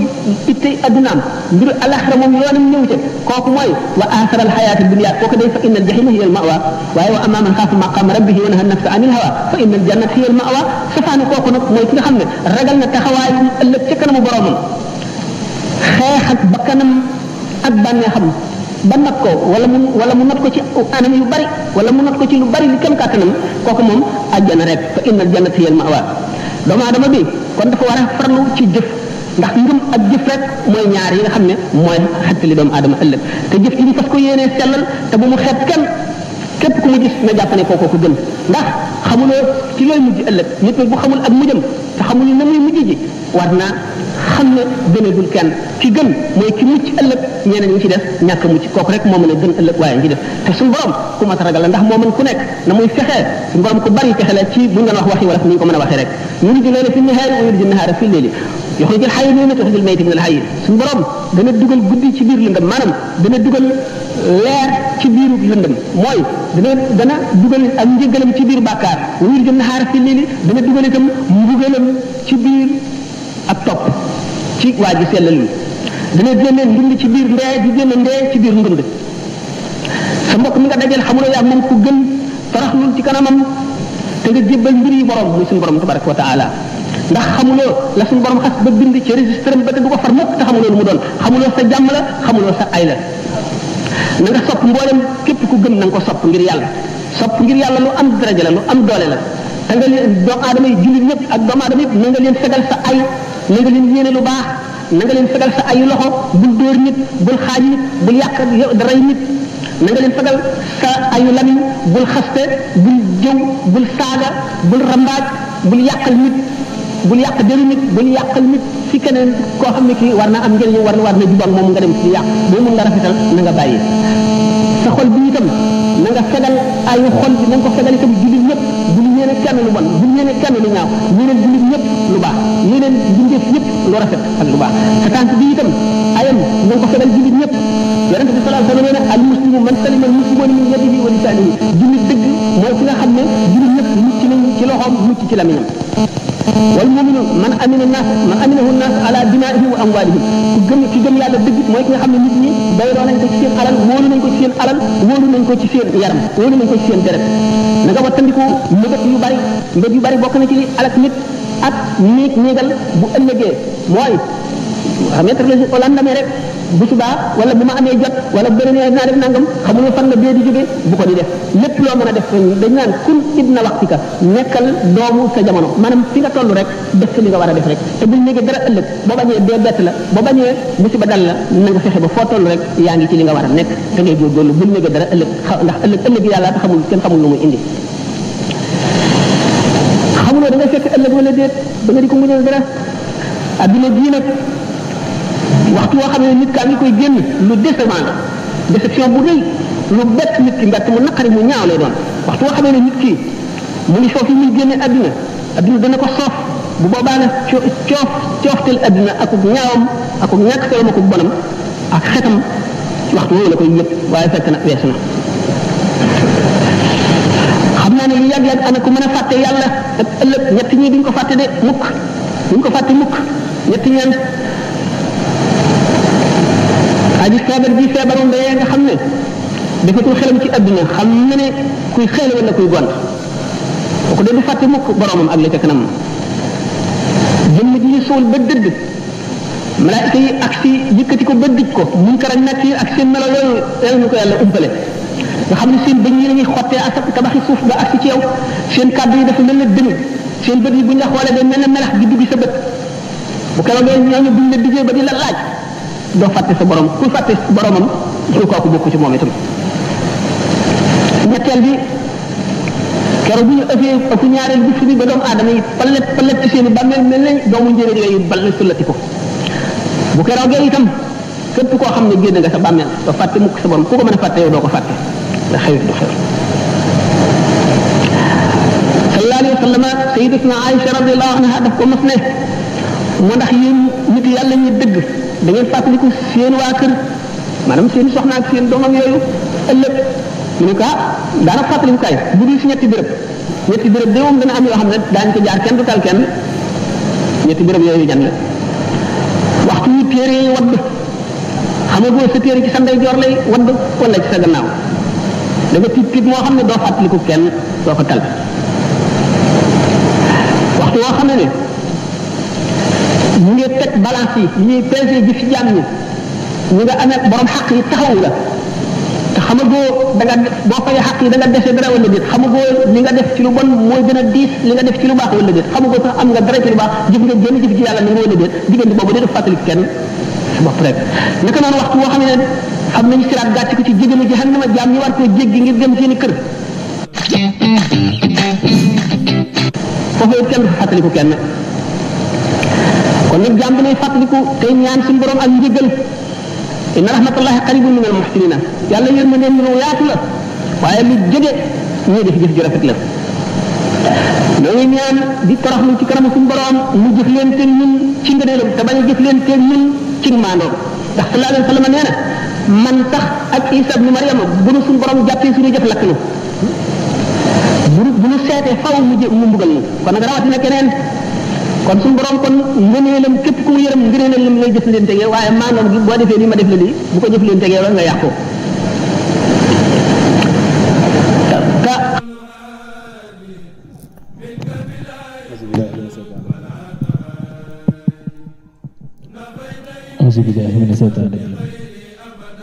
ittey addunaam mbiru alaxira moom yoonam ñëw ca kooku mooy wa aasara alxayaati dunya kooku day fa inna aljahima hiya almawa waaye wa amma man xaafa maqama rabbihi wa naha nafsa anil hawa fa inna aljannata hiya almawa safaanu kooku nag mooy ki nga xam ne ragal na taxawaayam ëllëg ca kanamu boromam xeex ak bakkanam ak bànneexam ba not ko wala mu not ko ci anam yu bari wala mu not ko ci lu bari li kem kàttanam kooku moom àjjana rek fa inna aljannata hiya almawa doomu aadama bi kon dafa war a farlu ci jëf ndax ngëm ak jëf rek mooy ñaar yi nga xam ne mooy xettali doomu aadama ëllëg te jëf ji ñu fas ko yéenee sellal te bu mu xeeb kenn képp ku mu gis na jàpp ne kookoo ko gën ndax xamuloo ci looy mujj ëllëg nit nag bu xamul ak mujjam te xamul na muy mujj ji war naa xam ne gënagul kenn ki gën mooy ki mucc ëllëg ñeneen ñi ci def ñàkk mucc kooku rek moo mën a gën ëllëg waaye ñi ci def te suñu borom ku mat a ragal la ndax moo mën ku nekk na muy fexee suñu borom ku bari fexe la ci buñ doon wax waxi wala ni ñu ko mën a waxee rek yuliju layla fi nahaari wa yuliju nahaara fi layli yuxrijul hayya min al-mayyiti wa yuxrijul mayyita min al-hayyi suñu borom dana dugal guddi ci biir lëndëm maanaam dana dugal leer ci biiru lëndëm mooy dana dugal ak njëgalam ci biir bàkkaar wa yuliju nahaara fi layli dana dugal itam mbugalam ci biir ak topp ci waa ji sellal dana génne ndund ci biir ndee di génne ndee ci biir ndund sa mbokk mi nga dajal xamuloo yaa moom ku gën toroxlul ci kanamam te nga jébbal mbir yi borom muy suñu borom tabaraka wa taala ndax xamuloo la suñu borom xas ba bind ci registre ba te du ko far mukk te xamuloo lu mu doon xamuloo sa jàmm la xamuloo sa ay la na nga sopp mboolem képp ku gëm na nga ko sopp ngir yàlla lu am daraja la lu am doole la te nga leen doomu aadama yi jullit ñëpp ak doomu aadama yëpp na nga leen fegal sa ay na nga leen yéene lu baax na nga leen fegal sa ayu loxo bul dóor nit bul xaaj nit bul yàq rey nit na nga leen fegal sa ayu lamiñ bul xaste bul jëw bul saaga bul rambaaj bul yàqal nit bul yàq deru nit bul yàqal nit fi keneen koo xam ne kii war na am njëriñ war na jubal moom nga dem ci yàq boo mun la rafetal na nga bàyyi sa xol bi itam na nga fegal ayu xol bi na nga ko fegal itam jullit ñëpp bul ñeene kenn lu bon bul ñeene kenn lu ñaaw ñeneen jullit ñëpp lu baax ñeneen bindeef ñëpp lu rafet ak lu baax sa tànk bi itam ayam na nga ko fegal jullit ñëpp yonente bi sallallahu alayhi wa sallam nee na al muslimu man salima al muslimuna min yadihi wa lisanihi jullit dëgg mooy ki nga xam ne jullit ñëpp mucc nañ ci loxoom mucc ci lamiñam wal mu'minu man aminahu an-nas ala dima'ihim wa amwalihim ki gëm yàlla dëgg mooy ki nga xam ne nit ñi doyloo nañ ko ci seen alal wóolu nañ ko ci seen alal wóolu nañ ko ci seen yaram wóolu nañ ko ci seen deret na nga wattandiku mbëgët yu bari bokk na ci li alak nit ak néegal bu ëllëgee mooy mettre le au lendemain rek bu subaa wala bu ma amee jot wala bu beneen naa def nangam xamuloo fan la bee di jóge bu ko di def lépp loo mën a def dañ naan kun ibna waxtika nekkal doomu sa jamono maanaam fi nga toll rek def li nga war a def rek te buñ nekkee dara ëllëg boo bañee dee bett la boo bañee musiba dal la na nga fexe ba foo toll rek yaa ngi ci li nga war a nekk te ngay góorgóorlu buñ nekkee dara ëllëg ndax ëllëg yàlla te kenn xamul lu muy indi xamuloo da nga fekk ëllëg wala déet da nga di ko muñal dara adduna bii nag waxtu woo xam ne nit kaa ngi koy génn lu déception bu rëy lu bett nit ki mbett mu naqari mu ñaaw lay doon waxtu woo xam ne nit ki mu ngi foofu muy génne adduna dana ko soof bu boobaa nag cooftel adduna akuk ñaawam akuk ñàkk solom akuk bonam ak xetam waxtu woowu la koy yëpp waaye fekk na weesu na xam naa ne lu yàgg-yàgg ana ko mën a fàtte yàlla ak ëllëg ñett ñi duñ ko fàtte de mukk ñetti ñeent aji feebar bi feebaru ndeyee nga xam ne defatul xelam ci adduna xam na ne kuy xëy la wala kuy gont kooku de du fàtte mukk boromam ak la ca kanam jëmm ji ñu suul ba dëdd malaayika yi ak si yëkkati ko ba dij ko Munkar ak Nakiir ak seen melo yooyu yàlla ñu ko yàlla umpale nga xam ne seen bëñ yi lañuy xottee ak tabaxi suuf ba ak si ci yow seen kàddu yi dafa mel ne dënnu seen bët yi buñ la xoolee day mel ne melax di dugg sa bët bu keroogee ñooñu buñ la dijee ba di la laaj doo fàtte sa borom ku fàtte boromam ñu kooku bokku ci moom itam ñetteel bi keroog bu ñu ëffee ëpp ñaareel bi fi ba doomu aadama yi palet ci seen i bàmmeel mel ne doomu njëriñ yooyu bal sullati ko bu keroogee itam képp koo xam ne génn nga sa bàmmeel doo fàtte mukk sa borom ku ko mën a fàtte yow doo ko fàtte da xewit du xew sallallahu alayhi wa sallam sayyidatuna Aïcha radiyallahu anha daf ko mos ne moo ndax yéen nit yàlla ñuy dëgg da ngeen fàttaliku seen waa kër maanaam seen soxna ak seen doomam yooyu ëllëg mu ne ko daana fàttaliku kay bu dul si ñetti béréb de moom dana am yoo xam ne daañu ko jaar kenn du tal kenn ñetti béréb yooyu jan la waxtu yu téere yi wadd xamagoo sa téere ci sa ndeyjoor lay wadd wala ci sa gannaaw da nga tiit moo xam ne doo fàttaliku kenn doo ko tal waxtu woo xam ne ñu ngi teg balance yi ñuy pesé ji fi jaam ñi ñu nga amee borom xaq yi taxawu la te xamagoo da nga boo fayee xaq yi da nga dese dara wala déet xamagoo li nga def ci lu bon mooy gën a diis li nga def ci lu baax wala déet xamagoo sax am nga dara ci lu baax jëf nga génn jëf ci yàlla ni nga wala déet diggante boobu dee def fàttali kenn sa bopp rek naka noonu waxtu woo xam ne xam nañu siraat gàcc ko ci jéggalu jahannama jaam ñi war koo jéggi ngir dem seeni kër foofu it kenn du fàttaliku kenn kon nag jaam bi nay fàttaliku tey ñaan suñu borom ak njëggal inna rahmatullahi qaribun min al muhsinina yàlla yërmandeem lu yaatu la waaye lu jóge ñuy def jëf ju rafet la ñoo ngi ñaan di toroxlu ci kanam suñu borom mu jëf leen te ñun ci ngëneelam te bañ a jëf leen te ñun ci maandoom ndax sallallahu alayhi wa sallam nee na man tax ak Isa ibnu Maryama bu nu suñu borom jàppee suñu jëf lakk nu bu nu seetee faw mu mbugal ñu kon nag rawatina keneen kon suñu borom kon ngëneelam képp ku mu yërëm ngëneelam lay jëf leen tegee waaye maandoom gi boo defee nii ma def la lii bu ko jëf leen tegee wala nga yàqu auzu billaahi mina seytaani rajiim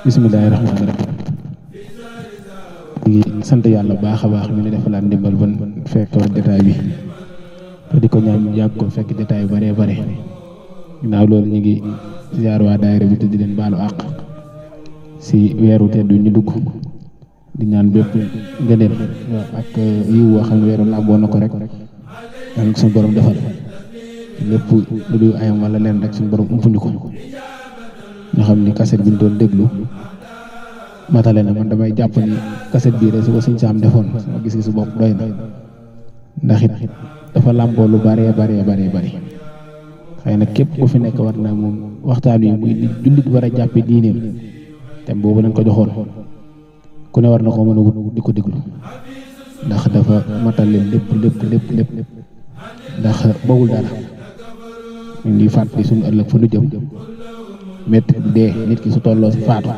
bismillaahi rahmaani rahiim di sant yàlla baax a baax mi ne defalaat ndimbal ban fekk jotaay bi te di ko ñaan ñu yàgg ko fekk jotaay yu bare bare ginnaaw loolu ñu ngi ziar waa daayira bi te di leen baalu àq si weeru tedd ñu dugg di ñaan bépp ngëneel ak yiw woo xam ne weeru làmboo na ko rek ñaan ko suñu borom defal lépp lu du ayam wala leen rek suñu borom umpuñu ko ñu xam ni kaset bi ñu doon déglu matale na man damay jàpp ni kaset bii rek su ko suñ saam defoon sama gis-gisu bopp doy na ndax it dafa làmboo lu bare xëy na képp ku fi nekk war na moom waxtaan wi muy jullit war a jàppe diineem tem boobu lañ ko joxoon ku ne war na ko mën a wut di ko déglu ndax dafa matale lépp ndax bawul dara ñu ngi fàttali suñu ëllëg fa nu jëm métti dee nit ki su tolloo si faatu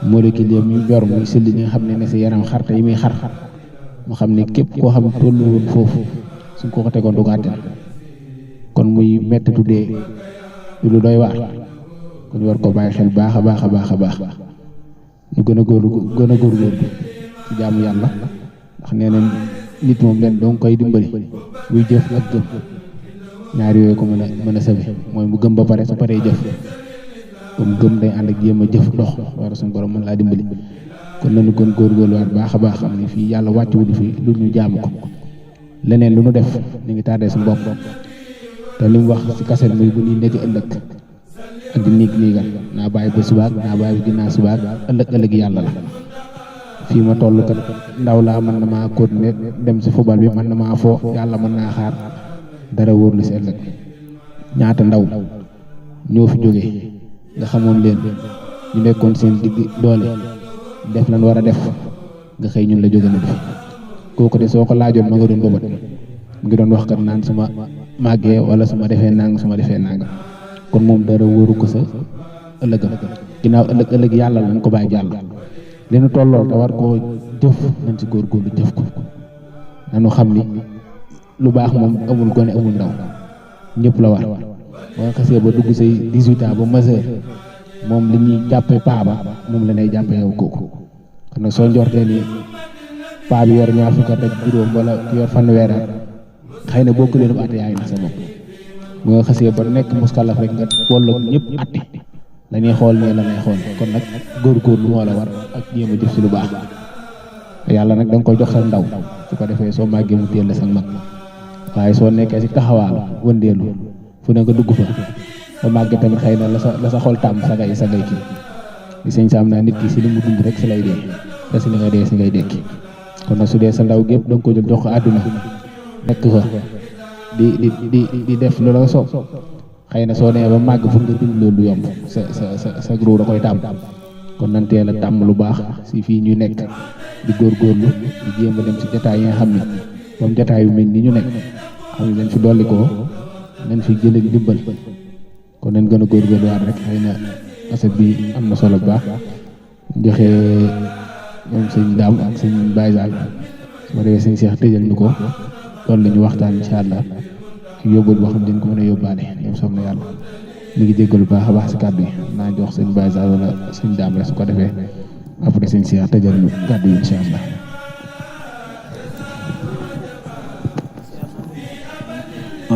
molécule yi muy yor muy sëlli ñi nga xam ne si yaram xarte yi muy xar mu xam ne képp koo xam tollu woon foofu suñ ko tegoon du ko àttan kon muy métti dee lu doy waar kon war ko bàyyi xel baax a baax ñu gën a góorgóorlu ci jaamu yàlla ndax nee nañ nit moom leen doo koy dimbali muy jëf ak gëm ñaar yooyu ko mën a sawe mooy mu gëm ba pare su paree jëf comme gëm day ànd ak jéem a jëf dox war suñu borom mën laa dimbali kon nañu gën góorgóorluwaat baax a baax xam ne fii yàlla wàccuwuñu fi lu ñu jaamu ko leneen lu nu def ñu ngi tardé suñu bopp te li mu wax ci kaset muy bu ñuy nekk ëllëg ak di niigal naa bàyyi ba subaak naa bàyyi ginnaaw subaak ëllëg yàlla la fii ma toll kat ndaw laa mën na maa continuer dem si football bi mën na maa foo yàlla mën naa xaar dara wóor lu si ëllëg ñaata ndaw ñoo fi jógee nga xamoon leen ñu nekkoon seen digg doole def lan war a def nga xëy ñun la jóge na def kooku de soo ko laajoon ma nga doon bëbët mu ngi doon wax kat naan su ma màggee wala su ma defee nang kon moom dara wóoru ko sa ëllëgam ginnaaw ëllëg yàlla lañ ko bàyyi jàll li nu tollool te war koo jëf nañ ci góorgóorlu jëf ko nanu xam ni lu baax moom amul gone amul ndaw ñëpp la war ba nga xasee ba dugg say 18 ans ba majeur moom li ñuy jàppe paa ba moom la nay jàppe yow kooku kon nag soo njortee ni paa bi yor ñaar fukk ak juróom wala yor fanweer at xëy na bokk leen atte yaa ngi na sa bopp bu nga xasee ba nekk muskalaf rek nga tolloog ñëpp atte la ñuy xool ne la ngay xool kon nag góorgóorlu moo la war ak jéem a jëf si lu baax yàlla nag da nga koy jox sa ndaw su ko defee soo màggee mu teel la sa mag waaye soo nekkee si taxawaalu wëndeelu fu ne nga dugg fa ba màggee tamit xëy na la sa xol tàmm sa ngay kii li sëñ Sam naa nit ki si li mu dund rek si lay dee te si li nga dee si ngay dekki kon nag su dee sa ndaw gépp da nga ko jël jox ko àdduna nekk fa di def lu la soob xëy na soo nee ba màgg fu nga dund loolu du yomb sa gros da koy tàmm kon nan teel a tàmm lu baax si fii ñu nekk di góorgóorlu di jéem a dem si jotaay yi nga xam ne moom jotaay yu mel ni ñu nekk xam ne dañ fi dolli ko nañ fi jëlee dimbal kon nañ gën a góorgóorlu waat rek xëy na aset bi am na solo bu baax joxe ñoom sëñ Daam ak sëñ Baye Sall su ma defee sëñ Cheikh tëjal ñu ko loolu la ñu waxtaan incha allah ak yóbbul boo xam ne dañ ko mën a yóbbaale ñoom soob na yàlla ñu ngi jéggalu bu baax a baax si kàddu yi naa jox sëñ Baye Sall wala sëñ Daam rek su ko defee après sëñ Cheikh tëjal ñu kàddu yi incha allah.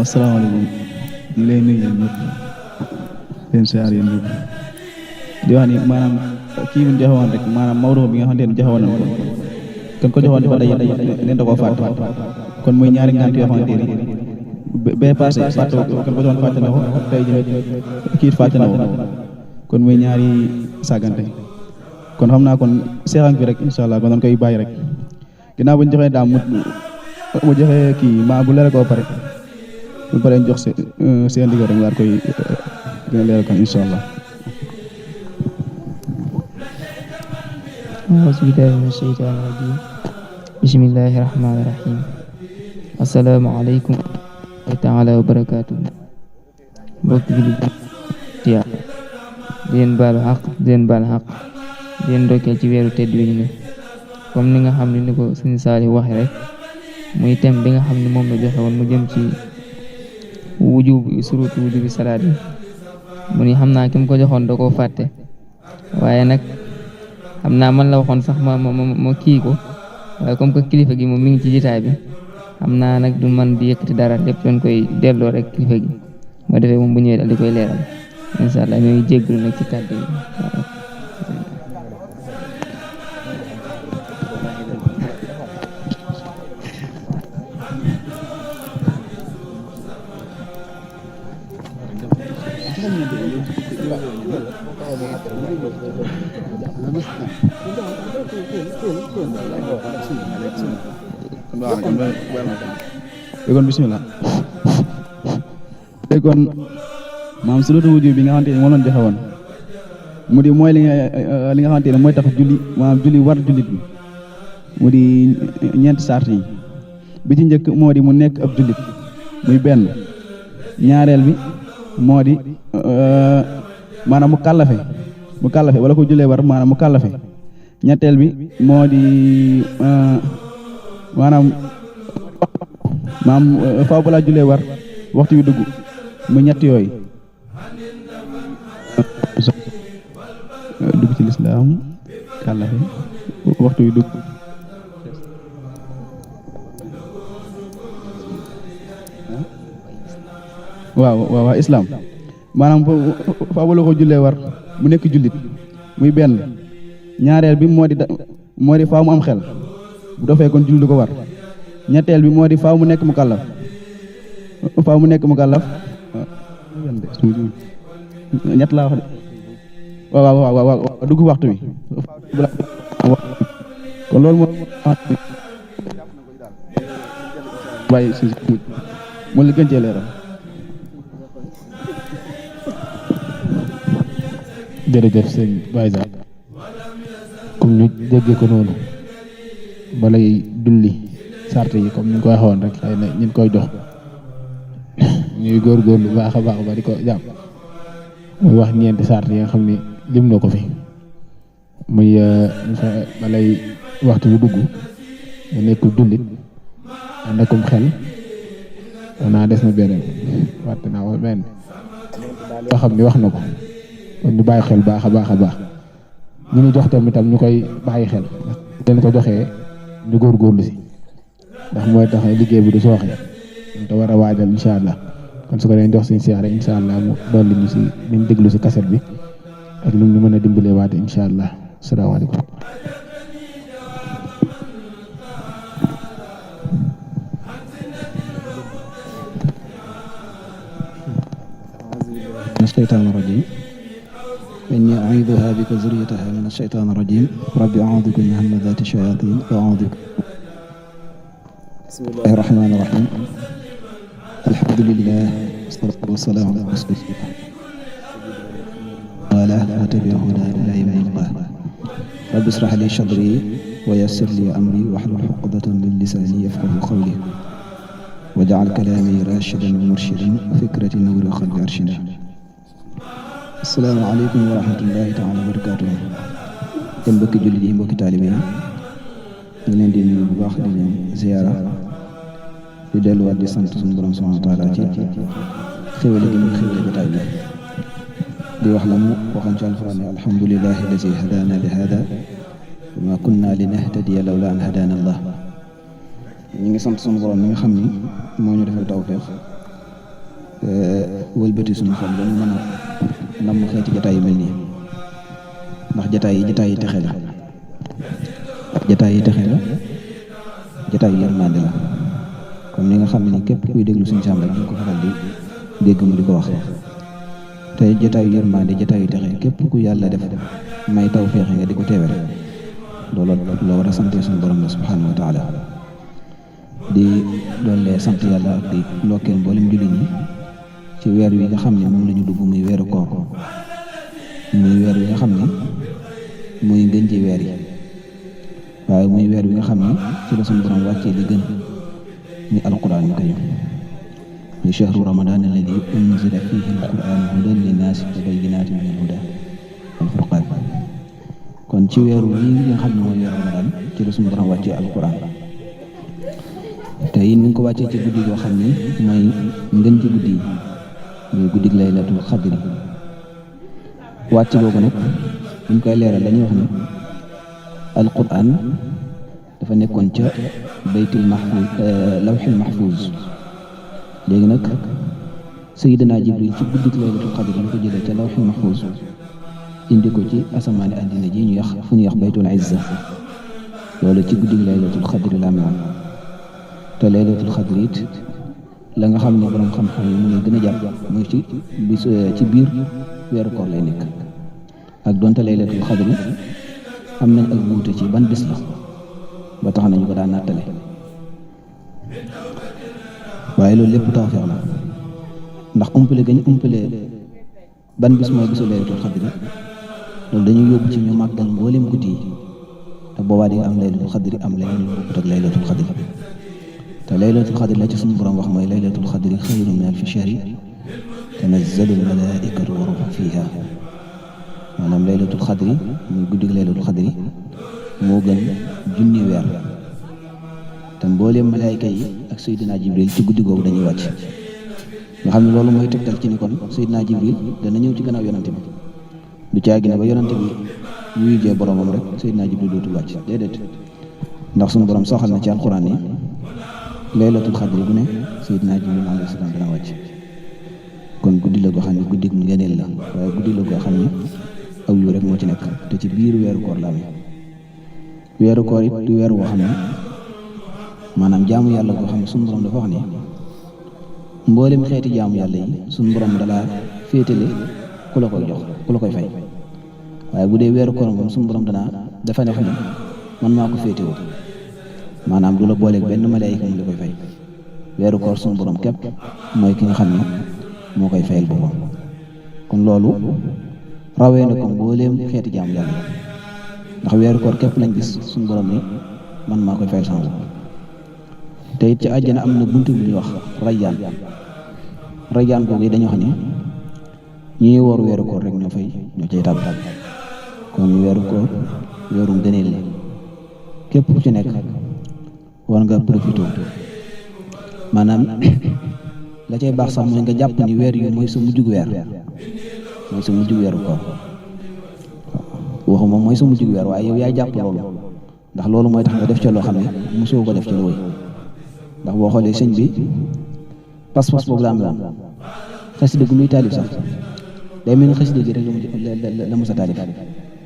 asalaamaaleykum ñu lay nuyu yéen ñëpp leen siyaar yéen ñëpp di wax ni maanaam kii bi ñu joxewoon rek maanaam Maodo bi nga xamante ne joxewoon na ko kon ko joxoon dafa day leen da koo fàtte kon muy ñaari ngant yoo xamante ni bee passé fàtte kon ko joxoon fàtte na ko tey jii kii fàtte na ko kon muy ñaari sàggante kon xam naa kon seexan bi rek incha allah kon dañ koy bàyyi rek ginnaaw bu ñu joxee daam mu joxee kii maa bu leer koo pare bu paree ñu jox seen ndigal rek war koy gën a leeral kon incha allah. auzu billaahi mina sheytaani rajiim bismillaahi rahmaani rahiim assalaamu aleykum wa taala wa barakaatu mbokk bi di tiyaa di leen baalu xaq di leen baal xaq di leen ndokkeel ci weeru tedd wi ñu ne comme ni nga xam ne ni ko sëñ Saliou waxe rek muy thème bi nga xam ne moom la joxe woon mu jëm ci surutu wujubi salaat yi mu ni xam naa ki mu ko joxoon da koo fàtte waaye nag xam naa man la waxoon sax ma kii ko waaye comme que kilifa gi moom mi ngi ci jitaay bi xam naa nag du man di yëkkati dara lépp doon koy delloo rek kilifa gi moo defee moom bu ñëwee daal di koy leeral incha allah ñoo ngi jégglu nag ci kàddu yi kon bismillah léegi kon maam surutu wujub bi nga xamante ne moom lañ joxe woon mu di mooy li nga xamante ne mooy tax julli maanaam julli war jullit bi mu di ñeenti sart yi bi ci njëkk moo di mu nekk ab jullit muy benn ñaareel bi moo di maanaam mu kàllafe wala ko jullee war maanaam mu kàllafe ñetteel bi moo di maanaam faaw balaa jullee war waxtu wi dugg mu ñett yooyu dugg ci lislaam kàllafe waxtu wi dugg waaw islam maanaam faaw balaa ko jullee war mu nekk jullit muy benn ñaareel bi moo di faaw mu am xel bu dofee kon julli du ko war ñetteel bi moo di faaw mu nekk mu kàllaf ñett laa wax de waaw dugg waxtu wi kon loolu moo bàyyi si mu li gën cee leeral jërëjëf sëñ Baye Sall comme ñu déggee ko noonu balay dulli sart yi comme ni ñu ko waxoon rek xëy na ñu koy jox ñuy góorgóorlu baax a baax ba di ko jàpp muy wax ñeenti sart yi nga xam ne lim na ko fi muy balay waxtu bu dugg nga nekk jullit ànd akum xel naa des na beneen wàtte naa wax benn yoo xam ni wax na ko kon ñu bàyyi xel baax a baax a baax ñu ni jox tam ñu koy bàyyi xel leen ko joxee ñu góorgóorlu si ndax mooy tax liggéey bi du sooxee te war a waajal incha allah kon su ko leen jox suñu siyaare incha allah mu dolli ñu si niñ déglu si kaset bi ak lu ñu mën a dimbalee waate incha allah asalaamaaleykum. من الشيطان الرجيم إني أعيذها بك ذريتها من الشيطان الرجيم رب أعوذ بك من همزات الشياطين وأعوذ بك. بسم الله الرحمن الرحيم الحمد لله والصلاة والسلام على رسول الله وعلى آله وتبع هداه إلى يوم الله. رب اشرح لي صدري ويسر لي أمري واحلل عقدة من لساني يفقهوا قولي واجعل كلامي راشدا ومرشدا وفكرتي نور وقلبي أرشدا. asalaamaaleykum wa rahmatullahi taala wa barakaatu. yéen mbokki jullit yi mbokki taalibe yi ñu leen di nuyu bu baax di leen ziyaara di delluwaat di sant suñu borom subhaanahu wa taala ci xéwale gi muy xéwale jotaay bi di wax la mu waxoon ci alxuraan ne alhamdulillahi allazi hadaana li hada wa ma kunna linahtadiya lawla an hadaana allah. ñu ngi sant suñu borom mi nga xam ni moo ñu defal tawfeex wëlbati suñu xol ba ñu mën a nam xeeti jataay yu mel nii ndax jataay yi texe la jataay yi texe la jataay yi yërmande la comme ni nga xam ne ni képp kuy déglu suñu sàmm rek ñu ko faral di dégg mu di ko wax te jataay yu yërmande jataay yu texe képp ku yàlla def may taw feexe nga di ko teewe rek loolu la war a sant suñu borom la subhanahu wa taala di doole sant yàlla ak di ndokkeel mboolem jullit ñi ci weer wi nga xam ne moom la ñu dugg muy weeru koor muy weer wi nga xam ne muy gën ci weer yi waaye muy weer wi nga xam ne ci la suñu borom wàccee li gën muy alquran yu karim muy shahru ramadan alladi unzila fihi alquran hudan linnaasi wa bayyinatin min alhuda wal furqan kon ci weeru yi nga xam ne mooy weeru ramadan ci la suñu borom wàccee alquran te it ñu ngi ko wàccee ci guddi goo xam ne mooy ngën ci guddi yi muy guddig laylatul xadri wàcc boobu nag buñ koy leeral dañuy wax ni alquran dafa nekkoon ca baytul mahfuz lawxil mahfuz léegi nag sayyidina jibril ci guddig laylatul xadri ñu ko jëlee ca lawxil mahfuz indi ko ci asamaani àddina ji ñu yax fu ñu yax baytul izza loolu ci guddig laylatul xadri la am te laylatul xadri it la nga xam ne borom xam-xam yi mu ngi gën a jàpp mooy ci biir weeru koor lay nekk ak donte laylatul xadri am nañ ak wuute ci ban bis la ba tax nañu ko daan nattale waaye loolu lépp tawfeex la ndax umpale gañ umpale ban bis mooy bisu laylatul xadri loolu dañuy yóbbu ci ñu màggal mboolem guddi yi te boobaa di nga am laylatul xadri am leneen lu bokkut ak laylatul xadri te laylatul xadri la ci suñu borom wax mooy laylatul xadri xayrun min alfi shahri tanazzalu almalaikatu wa ruuhu fiha maanaam laylatul xadri muy guddig laylatul xadri moo gën junni weer te mbooleem malaayka yi ak Seydina Jibril ci guddi googu dañuy wàcc nga xam ne loolu mooy tegtal ci ni kon Seydina Jibril dana ñëw ci gannaaw yonante bi du caagi ne ba yonante bi wuyu jee boromam rek Seydina Jibril dootul wàcc déedéet ndax suñu borom soxal na ci alxuraan yi laylatul xadri bu ne Seydina Jibril alayhi salaam dana wàcc kon guddi la goo xam ne guddi mu ngëneel la waaye guddi la goo xam ne aw yu rek moo ci nekk te ci biir weeru koor la amee weeru koor it du weer woo xam ne maanaam jaamu yàlla goo xam ne suñu borom dafa wax ne mboolem xeeti jaamu yàlla yi suñu borom dalaa féetale ku la koy jox ku la koy fay waaye bu dee weeru koor moom suñu borom dafa ne ne man maa ko féetewoo maanaam du la booleeg benn malaayika mu la koy fay weeru koor suñu borom képp mooy ki nga xam ne moo koy fayal boppam kon loolu rawee na ko mbooleem xeeti jaamu yàlla ndax weeru koor képp lañ gis suñu borom ni man maa koy fayal sama bopp te it ci àjjana am na buntu bu ñuy wax rayyaan googu yi dañoo xam ne ñi woor weeru koor rek ñoo cay tàbb kon weeru koor weeru ngëneel la képp ku ci nekk war nga profité maanaam la cay baax sax mooy nga jàpp ni weer yu mooy sa mujjug weer mooy sa mujjug weeru koor waxuma mooy sa mujjug weer waaye yow yaay jàpp loolu ndax loolu mooy tax nga def ca loo xam ne mosoo ko def ca lu wéy ndax boo xoolee sëñ bi pas-pas boobu la am la xasida gu muy taalif sax day mel ni xasida gi rek la mos a taalif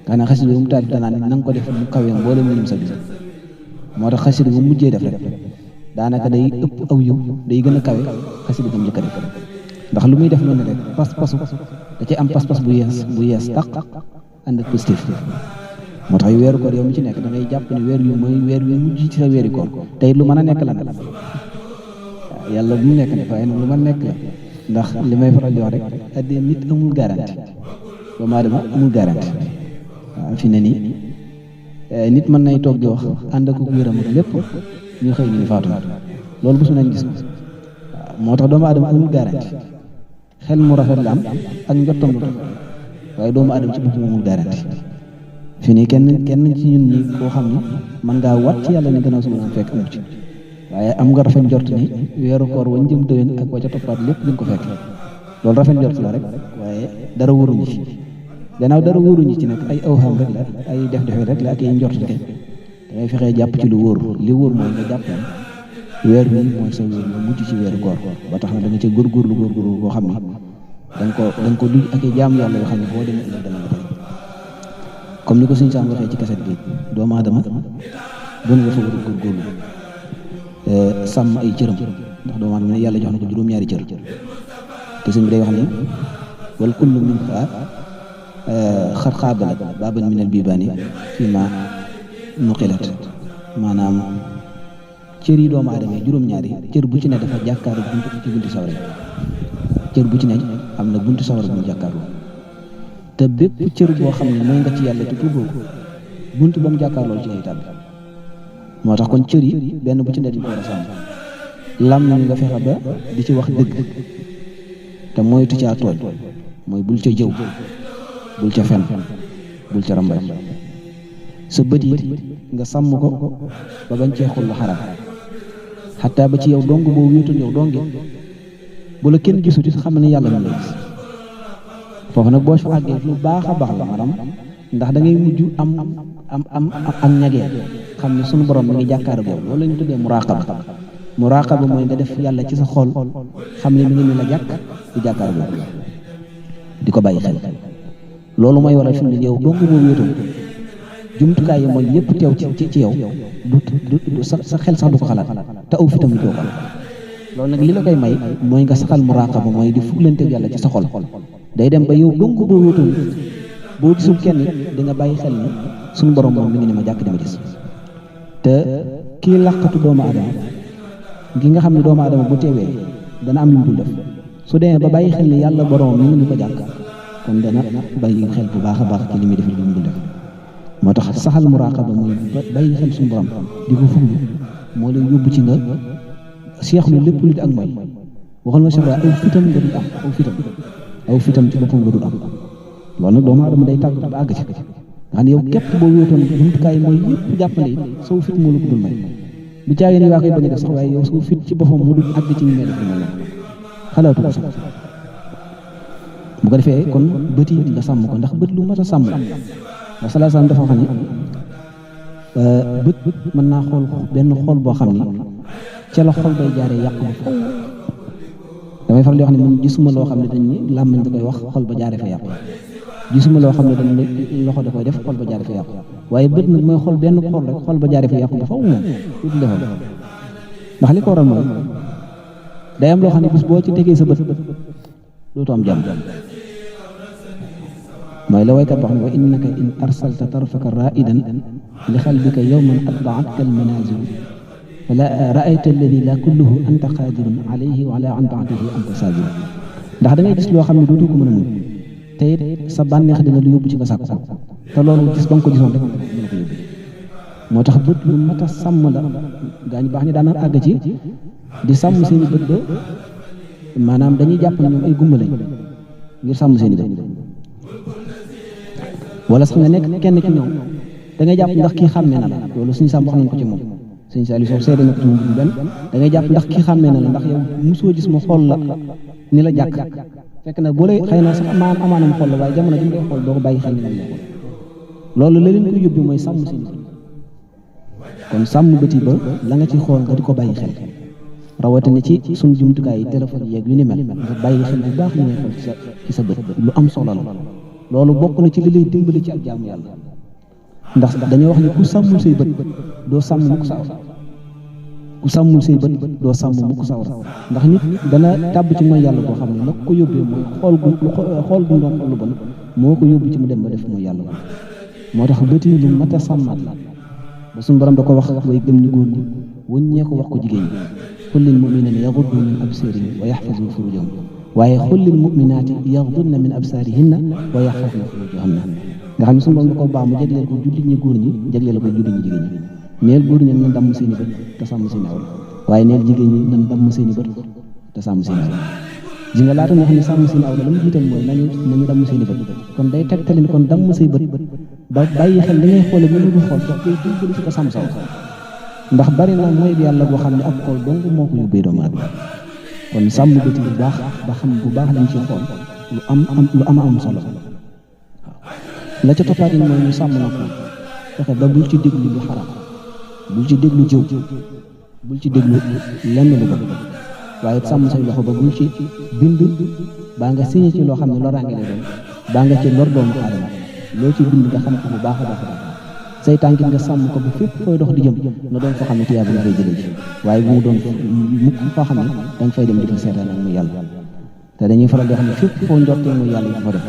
xanaa xasida gu mu taalif danaa ne na nga ko def mu kawee mboolem lim sa bis moo tax xasida gu mujjee def rek daanaka day ëpp aw yiw day gën a kawe xasida gu mu njëkk a def ndax lu muy def noonu rek pas-pasu da ci am pas-pas bu yees taq ànd ak positif moo tax weeru koor yow mi ci nekk da ngay jàpp ne weer yu mooy weer yu mujj ci sa weeri koor tey lu mën a nekk la nag yàlla bu mu nekk ne waaye nag lu mën a nekk la ndax li may faral di wax rek addee nit amul garanti doomu aadama amul garanti waaw fi ne nii nit mën nay toog di wax ànd ak wéram ak lépp ñu xëy ñu faatu loolu bu su nañ gis ko waaw moo tax doomu aadama amul garanti xel mu rafet la am ak njottam lu waaye doomu aadama ci boppam amul garanti fi nii kenn ci ñun ñi koo xam ne mën ngaa wat ci yàlla ni gannaaw suba naan fekk amu ci waaye am nga rafet njort ni weeru koor wañ jëm déwén ak wa ca toppaat lépp li nga ko fekk loolu rafet njort la rek waaye dara wóoruñu ci gannaaw dara wóoruñu ci nag ay awham rek la ay def-defe rek la ak ay njort kay da ngay fexee jàpp ci lu wóor li wóor mooy nga jàpp weer wi mooy sa wér nga mujj ci weeru koor ba tax na da nga ca góorgóorlu boo xam ne da nga ko duj ak i jaam yàlla yoo xam ne boo demee ëllëg dana la fay comme ni ko suñu saam waxee ci kaset bi doomu aadama bon nga fa war a góorgóorlu sàmm ay cëram ndax doomu aadama ne yàlla jox na ko juróom-ñaari cër te suñ bi day wax ni wal kullu min xar xaabalat baaban minal bibaani fii ma nuqilat maanaam cër yi doomu aadama yi juróom-ñaari cër bu ci ne dafa jàkkaaru buntu sawara cër bu ci ne am na buntu sawara bu mu jàkkaaru te bépp cër boo xam ne mooy nga ci yàlla te tuuboo ko buntu ba mu jàkkaar loolu ci ngay tàbbi moo tax kon cër yi benn bu ci ne dañ ko war a sàmm lam nañu nga fexe ba di ci wax dëgg te moytu caa tooñ mooy bul ca jëw bul ca fen bul ca rambay sa bët yi nga sàmm ko ba bañ cee xul lu xaram xataa ba ci yow dong boo wéetul yow donge bu la kenn gisut it xam ne yàlla na la gis foofu nag boo fa àggee lu baax a baax la maanaam ndax da ngay mujj am ñagee xam ne sunu borom mi ngi jàkkaar ak yow loolu la ñu tuddee muraqaba mooy nga def yàlla ci sa xol xam ne mi ngi ni la jàkk di jàkkaar ak yow di ko bàyyi xel loolu mooy waral fi mu ne yow dong boo wéetoon jumtukaay yi mooy yëpp teew ci yow du sa xel sax du ko xalaat te aw fitam doo ko loolu nag li la koy may mooy nga saxal muraqaba mooy di fuglanteeg yàlla ci sa xol day dem ba yow dong boo wéetoon boo gisul kenn di nga bàyyi xel ni suñu borom moom mi ngi ni ma jàkk di ma gis te kii làqatu doomu aadama gi nga xam ne doomu aadama bu teewee dana am lu mu dul def su demee ba bàyyi xel ni yàlla borom mi ngi ni ko jàkk kon dana bàyyi xel bu baax a baax ci li muy def li mu dul def moo tax saxal muraqaba mooy bàyyi xel suñu borom di ko fuglu moo lay yóbbu ci nga seexlu lépp lu di ak mooy waxal ma sax aw fitam nga dul am aw fitam ci boppam nga dul am loolu nag doomu aadama day tàgg ba àgg ci nga xam ne yow képp boo wéetoon jumtukaay mooy yëpp jàppale saw fit moo la ko dul may bu caagee ni waa koy bañ a def sax waaye yow saw fit ci boppam mu dul àgg ci ñu may def lu mel noonu xalaatu ko sax bu ko defee kon bët yi nga sàmm ko ndax bët lu mat a sàmm ndax salaa salaam dafa xam ne bët mën naa xool benn xool boo xam ni ca la xol bay jaaree yàq ba fa damay faral di wax ne man gisuma loo xam ne dañ ni làmmiñ da koy wax xol ba jaaree fa yàqu gisuma loo xam ne dañ ne loxo da koy def xol ba jaaree fa yàqu waaye bët nag mooy xool benn xool rek xol ba jaaree fa yàqu ba faw moom tuuti defal ndax li ko waral mooy day am loo xam ne bis boo ci tegee sa bët dootu am jàmm mooy la waykat boo xam ne wa innaka in arsalta tarfaka raidan li xalbika yowman atbaatka almanazil fala raayta alladi la kulluhu anta qadirun alayhi wa ala an taatihi anta saajir ndax da ngay gis loo xam ne dootu ko mën a muñ te it sa bànneex dina lu yóbbu ci nga sàkk te loolu gis ba nga ko gisoon rek dina ko yóbbu moo tax bët lu mat a sàmm la gaañu baax ñi daan àgg ci di sàmm seen i bët ba maanaam dañuy jàpp ne ñoom ay gumba lañ ngir sàmm seen i bët wala sax nga nekk kenn ci ñoom da ngay jàpp ndax kii xàmmee na la loolu suñu sàmm wax nañ ko ci moom sëñ Saliou Sow seede na ko ci moom benn da ngay jàpp ndax ki xàmmee na la ndax yow mosoo gis mu xool la ni la jàkk fekk na bu lay xëy na sax amaanam xool la waaye jamono ji mu lay xool doo ko bàyyi xel ni la xool loolu la leen ko yóbbu mooy sàmm seen kon sàmm bëti ba la nga ci xool nga di ko bàyyi xel rawatina ci suñu jumtukaay yi téléphone yeeg yu ni mel nga bàyyi xel bu baax li ngay xool ci sa bët lu am solo la loolu bokk na ci li lay dimbali ci ak jaamu yàlla ndax dañoo wax ne ku sàmmul say bët doo sàmm mukk sawar ku sàmmul say bët doo sàmm mukk sawar ndax nit dana tàbb ci mooy yàlla boo xam ne la ko yóbbee mooy xool gu ndoom xool lu bon moo ko yóbbu ci mu dem ba def mooy yàlla moo tax bët yi lu mat a sàmmaat la ba suñu borom da ko wax way gëm ñu góor ñi wuññee ko wax ko jigéen ñi qul lil mu'minina yaghuddu min absarihim wa yahfazu furujahum waaye qul lil mu'minati yaghdudna min absarihinna wa yahfazna furujahunna nga xam ne suñu borom da ko baax mu jagleel ko jullit ñi góor ñi jagleel ko jullit ñi jigéen ñi neel góor ñi nan damm seeni bët te sàmm seeni awra waaye neel jigéen ñi nan damm seeni bët te sàmm seeni awra ji nga laata nga xam ne sàmm seeni awra la mu jiital mooy nañu damm seeni bët kon day tegtale ni kon damm say bët ba bàyyi xel li ngay xoole bu lu xool sax koy dimbali ci ko sàmm saw ndax bari na mooy yàlla boo xam ne ab xool dong moo ko yóbbee doomu aadama kon sàmm bët bu baax ba xam bu baax lañ ci xool lu am solo la ca toppaatin mooy ñu sàmm na ko fexe ba bul ci déglu lu xaraam bul ci déglu jëw bul ci déglu lenn lu bon waaye sàmm say loxo ba bul ci bind baa nga signé ci loo xam ne loraange lay doon baa nga ci lor doomu aadama loo ci bind nga xam ko bu baax a baax say tànk nga sàmm ko ba fépp fooy dox di jëm na doon foo xam ne tiyaaba nga fay jëlee ci waaye bu mu doon mukk foo xam ne danga fay dem di fa seetaan ak mu yàlla te dañuy faral di xam ne fépp foo njortee mu yàlla fa def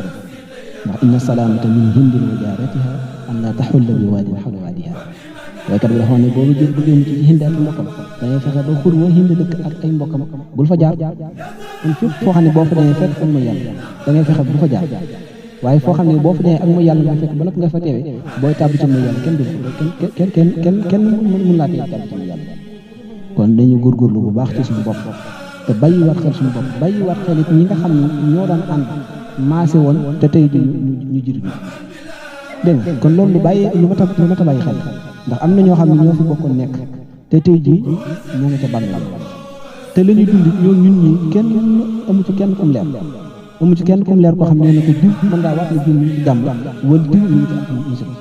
ndax inna salaamata min hindin wa jaaratiha an la taxulla bi waadin xawla waadiha waykat bi dafa ne boobu jël bu jëm ci hind ak mbokkam dangay fexe ba xur woo hind dëkk ak ay mbokkam bul fa jaar kon fépp foo xam ne boo fa demee fekk ak mu yàlla dangay fexe bu fa jaar waaye foo xam ne boo fa demee ak mu yàlla nga fekk ba noppi nga fa teewee booy tàbb ci mu yàlla kenn mun laa tee tàbb ci mu yàlla kon dañu góorgóorlu bu baax ci suñu bopp te bàyyiwaat xel suñu bopp bàyyiwaat xel it ñi nga xam ne ñoo daan ànd maase woon te tey di ñu jiitu dégg nga kon loolu lu mat a bàyyi xel ndax am na ñoo xam ne ñoo fi bokkoon nekk te tey jii ñoo nga ca bàmmeel te la ñuy dund ñoo ñun ñi kenn amu ci kenn kum leer koo xam ne ne ko diw mën ngaa wax ne diw ñu ci jàmm wala diw ñu ci musiba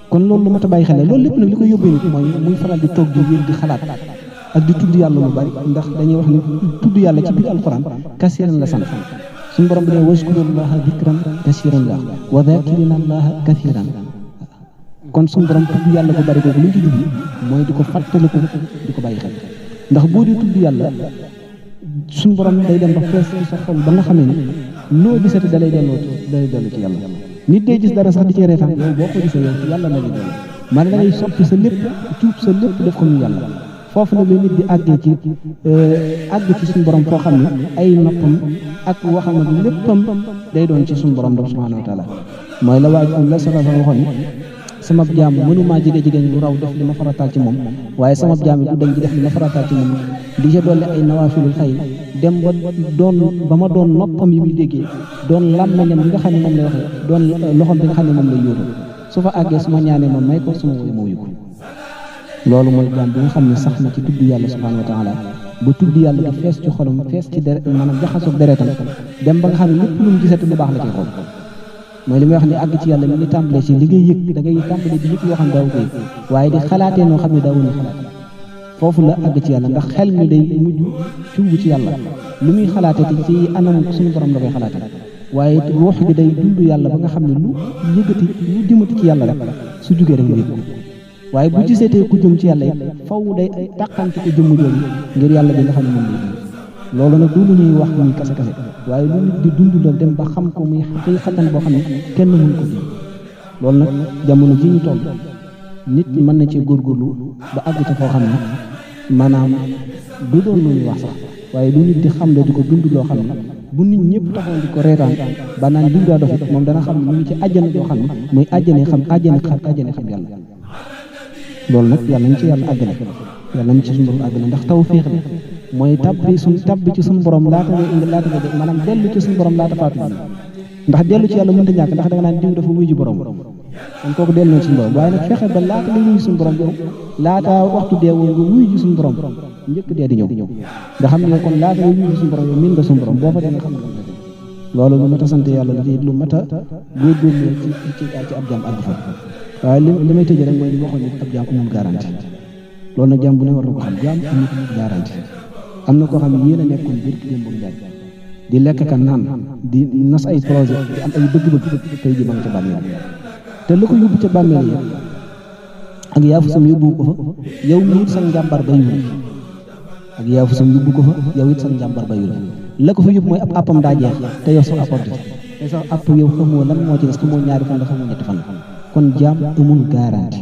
kon loolu lu mat a bàyyi xel loolu lépp nag li ko yóbbee nit mooy muy faral di toog di wér di xalaat ak di tudd yàlla lu bari ndax dañuy wax ne tudd yàlla ci biir alxuraan kasiran la sant suñu borom bi ne wazkurullaha dikran kasiran la wa zakirina allaha kathiran kon suñu borom tudd yàlla bu bari boobu lu ñu ci jublu mooy di ko fàttaliku di ko bàyyi xel ndax boo di tudd yàlla suñu borom day dem ba fees ci sa xol ba nga xamee ne loo gisati dalay dellu ci yàlla nit day gis dara sax di ci reetaan yow boo ko gisee yow ci yàlla la ñu dellu man da ngay soppi sa lépp tuub sa lépp def ko mu yàlla foofu nag la nit di àggee ci àgg ci suñu borom foo xam ne ay noppam ak waxam ak léppam day doon ci suñu borom dam subhanahu wa taala mooy la waaj la sa waxoon ne sama jaam mënumaa jege lu raw def li ma farataal ci moom waaye sama jaam du dañ di def li ma farataal ci moom di ca dolli ay nawaafilul xayr dem ba ma doon noppam yi muy déggee doon làmmiñam bi nga xam ne moom lay waxee doon loxom bi nga xam ne moom lay yóotu su fa àggee su ma ñaanee ma may ko su ma woy moo yëgu loolu mooy jaam bi nga xam ne sax na ci tudd yàlla subhanahu wa taala ba tudd yàlla di fees ci xolam fees ci deret maanaam jaxasoog deretam dem ba nga xam ne lépp lu mu gisati lu baax la ci xool mooy li may wax ne àgg ci yàlla mi ngi tàmbalee ci li ngay yëg da ngay tàmbalee di yëg yoo xam ne daaw ko yëg waaye di xalaatee noo xam ne daawuñu xalaat foofu la àgg ci yàlla ndax xel mi day mujj cuubu ci yàlla lu muy xalaate te ci anam suñu borom la koy xalaate waaye ruux bi day dund yàlla ba nga xam ne lu yëgati lu jëmati ci yàlla rek su jugee rek mu yëg waaye bu giseetee ku jëm ci yàlla it faw day tàqante ko jëmm jooju ngir yàlla bi nga xam ne moom lay dund loolu nag du lu ñuy wax muy kase waaye lu nit di dund la dem ba xam ko muy xëy xatan boo xam ne kenn mënu ko dund loolu nag jamono ji ñu toll nit ñi mën na ci góorgóorlu ba àgg ci foo xam ne maanaam du doon lu ñuy wax sax waaye lu nit di xam le di ko dund loo xam ne bu nit ñëpp taxaw di ko reetaan ba naan diw daa dofit moom dana xam ne mu ngi ci àjjana joo xam ne muy àjjane xam yàlla loolu nag yàlla nañ ci yàlla àggale yàlla nañ ci suñu borom àggale ndax tawfiix la mooy tabbi ci suñu borom laata nga maanaam dellu ci suñu borom laata faatu ndax dellu ci yàlla mënta ñàkk ndax da nga naan diw dafa wuyu ji borom kon kooku dellu na suñu borom waaye nag fexe ba laata nga wuyu suñu borom yow laata waxtu dee woon nga wuyu ji suñu borom njëkk dee di ñëw nga xam ne kon laata nga wuyu ji suñu borom yow miin nga suñu borom boo fa dee nga xam ne loolu lu mat a sant yàlla la te lu mat a góorgóorlu ci ab jaam àgg fa waaye li may tëjee rek mooy li waxoon ni ab jaam amul garanti loolu nag jaam bu ne war na ko xam jaam amul garanti am na koo xam ne yéen a nekkoon biir ki démb njaay di lekk ka naan di nos ay projet di am ay bëgg-bëgg tey ji ma nga ca bàmmeel te lu ko yóbbu ca bàmmeel yi ak yaafu sam yóbbu ko fa yow mii sa njàmbar bayul ak yaafu sam yóbbu ko fa yow it sa njàmbar bayul la ko fa yóbbu mooy ab appam daa jeex te yow sax appam te sax app yow xamoo lan moo ci des xamoo ñaari fan la xamoo ñetti fan kon jaam amul garanti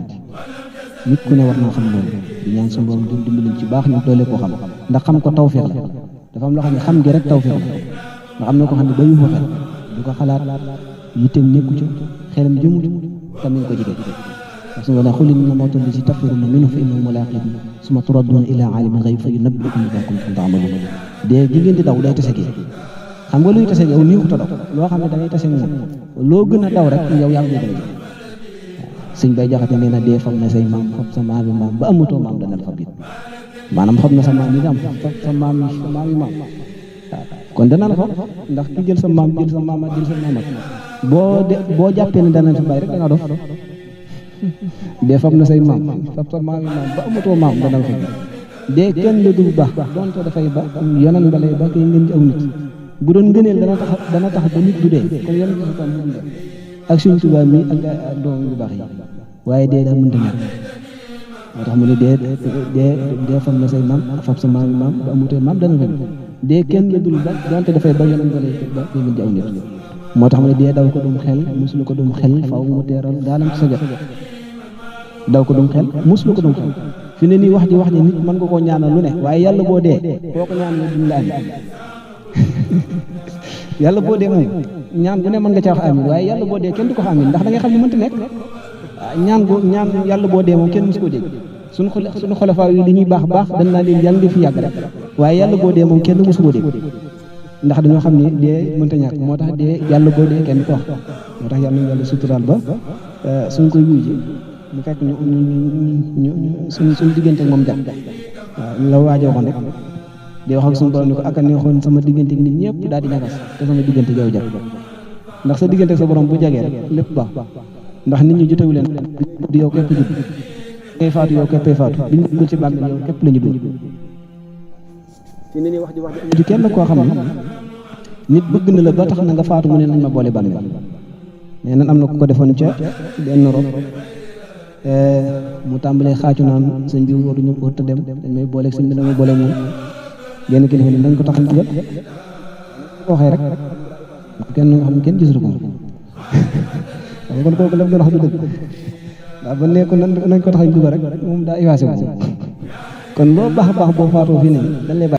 nit ku ne war naa xam loolu di ñaan suñu borom di dimbali ci baax ñu doole koo xam ndax xam ko tawfeex la dafa am loo xam ne xam gi rek tawfeex la ndax am na ko xam ne bayu fa xel du ko xalaat yitteem nekku ca xelam jëmu te mi ngi ko jege parce que wala xul inna mawta allazi tafirruuna minhu fa innahu mulaaqiikum summa turadduuna ilaa aalimil ghaybi fa yunabbi'ukum bimaa kuntum ta'maluun dee gi ngeen di daw day tase gi xam nga luy tase yow nii ko ta daw loo xam ne da ngay tase moom loo gën a daw rek yow yaa ngi gën a sëñ bay jaxate nee na dee fam na say maam fab sa maami maam ba amatoo maam dana la fa biit maanaam xam na sa maam yi nga am sa maam yi maam kon dana la fa ndax ki jël sa maam jël sa maamaat jël sa maamaat boo jàppee ne dana la fa bàyyi rek da nga dof dee fam na say maam fab sa maam yi maam ba amatoo maam dana la fa biit dee kenn la dul baax donte dafay ba yonan ba lay ba koy ngeen ci aw nit bu doon ngëneel dana tax ba nit du dee kon yonan ci sa tam ak suñ tubaab mi ak doom yu baax yi waaye dee daa mënta ñàkk moo tax mu ne dee fam na say maam fab sa maam yi maam ba amutee maam dana fa dee kenn la dul ba donte dafay ba yonan ba lay ba koy ngeen ci aw nit moo tax mu ne dee daw ko dum xel musulu ko dum xel faaw mu teeral gaalam ci sa jot daw ko dum xel musulu ko dum xel fi ne nii wax ji nit mën nga koo ñaanal lu ne waaye yàlla boo dee boo ko ñaanal duñ la ami yàlla boo dee moom ñaan bu ne mën nga ca wax amin waaye yàlla boo dee kenn du ko wax amin ndax da ngay xam ne mënta nekk ñaan yàlla boo dee moom kenn musu ko dégg suñu xolofaa yi li ñuy baax dañ naa leen yàlla di fi yàgg rek waaye yàlla boo dee moom kenn musu ko dégg ndax dañoo xam ne dee mënta ñàkk moo tax dee yàlla boo dee kenn du ko wax moo tax yàlla nañu yàlla suturaal ba suñ koy wuy ji mu fekk ñu suñ diggante ak moom jàpp waaw la waajo waxoon rek di wax ak suñu borom ni ko ak a neexoon sama diggante ak nit ñëpp daal di ñagas te sama diggante yow jag ndax sa diggante ak sa borom bu jagee rek lépp baax ndax nit ñi jotewu leen di yow képp jub ngay faatu yow képpay faatu biñ dugal ci bàmmeel yow képp la ñu dugg ci ni wax ji kenn koo xam ne nit bëgg na la ba tax na nga faatu mu ne nañ ma boole bàmmeel nee nan am na ku ko defoon ca benn rob mu tàmbalee xaacu naan sëñ bi waruñu warut a dem dañ may booleeg sëñ bi damay boole moom genn kilifa ni dañ ko tax a dugal waxee rek kenn nga xam ne kenn gisul ko xam nga kon kooku lam doon wax du dëgg ndax ba nekkoon nañ ko tax a dugal rek moom daa iwaase ko kon loo baax boo faatoo fii ne dañ lay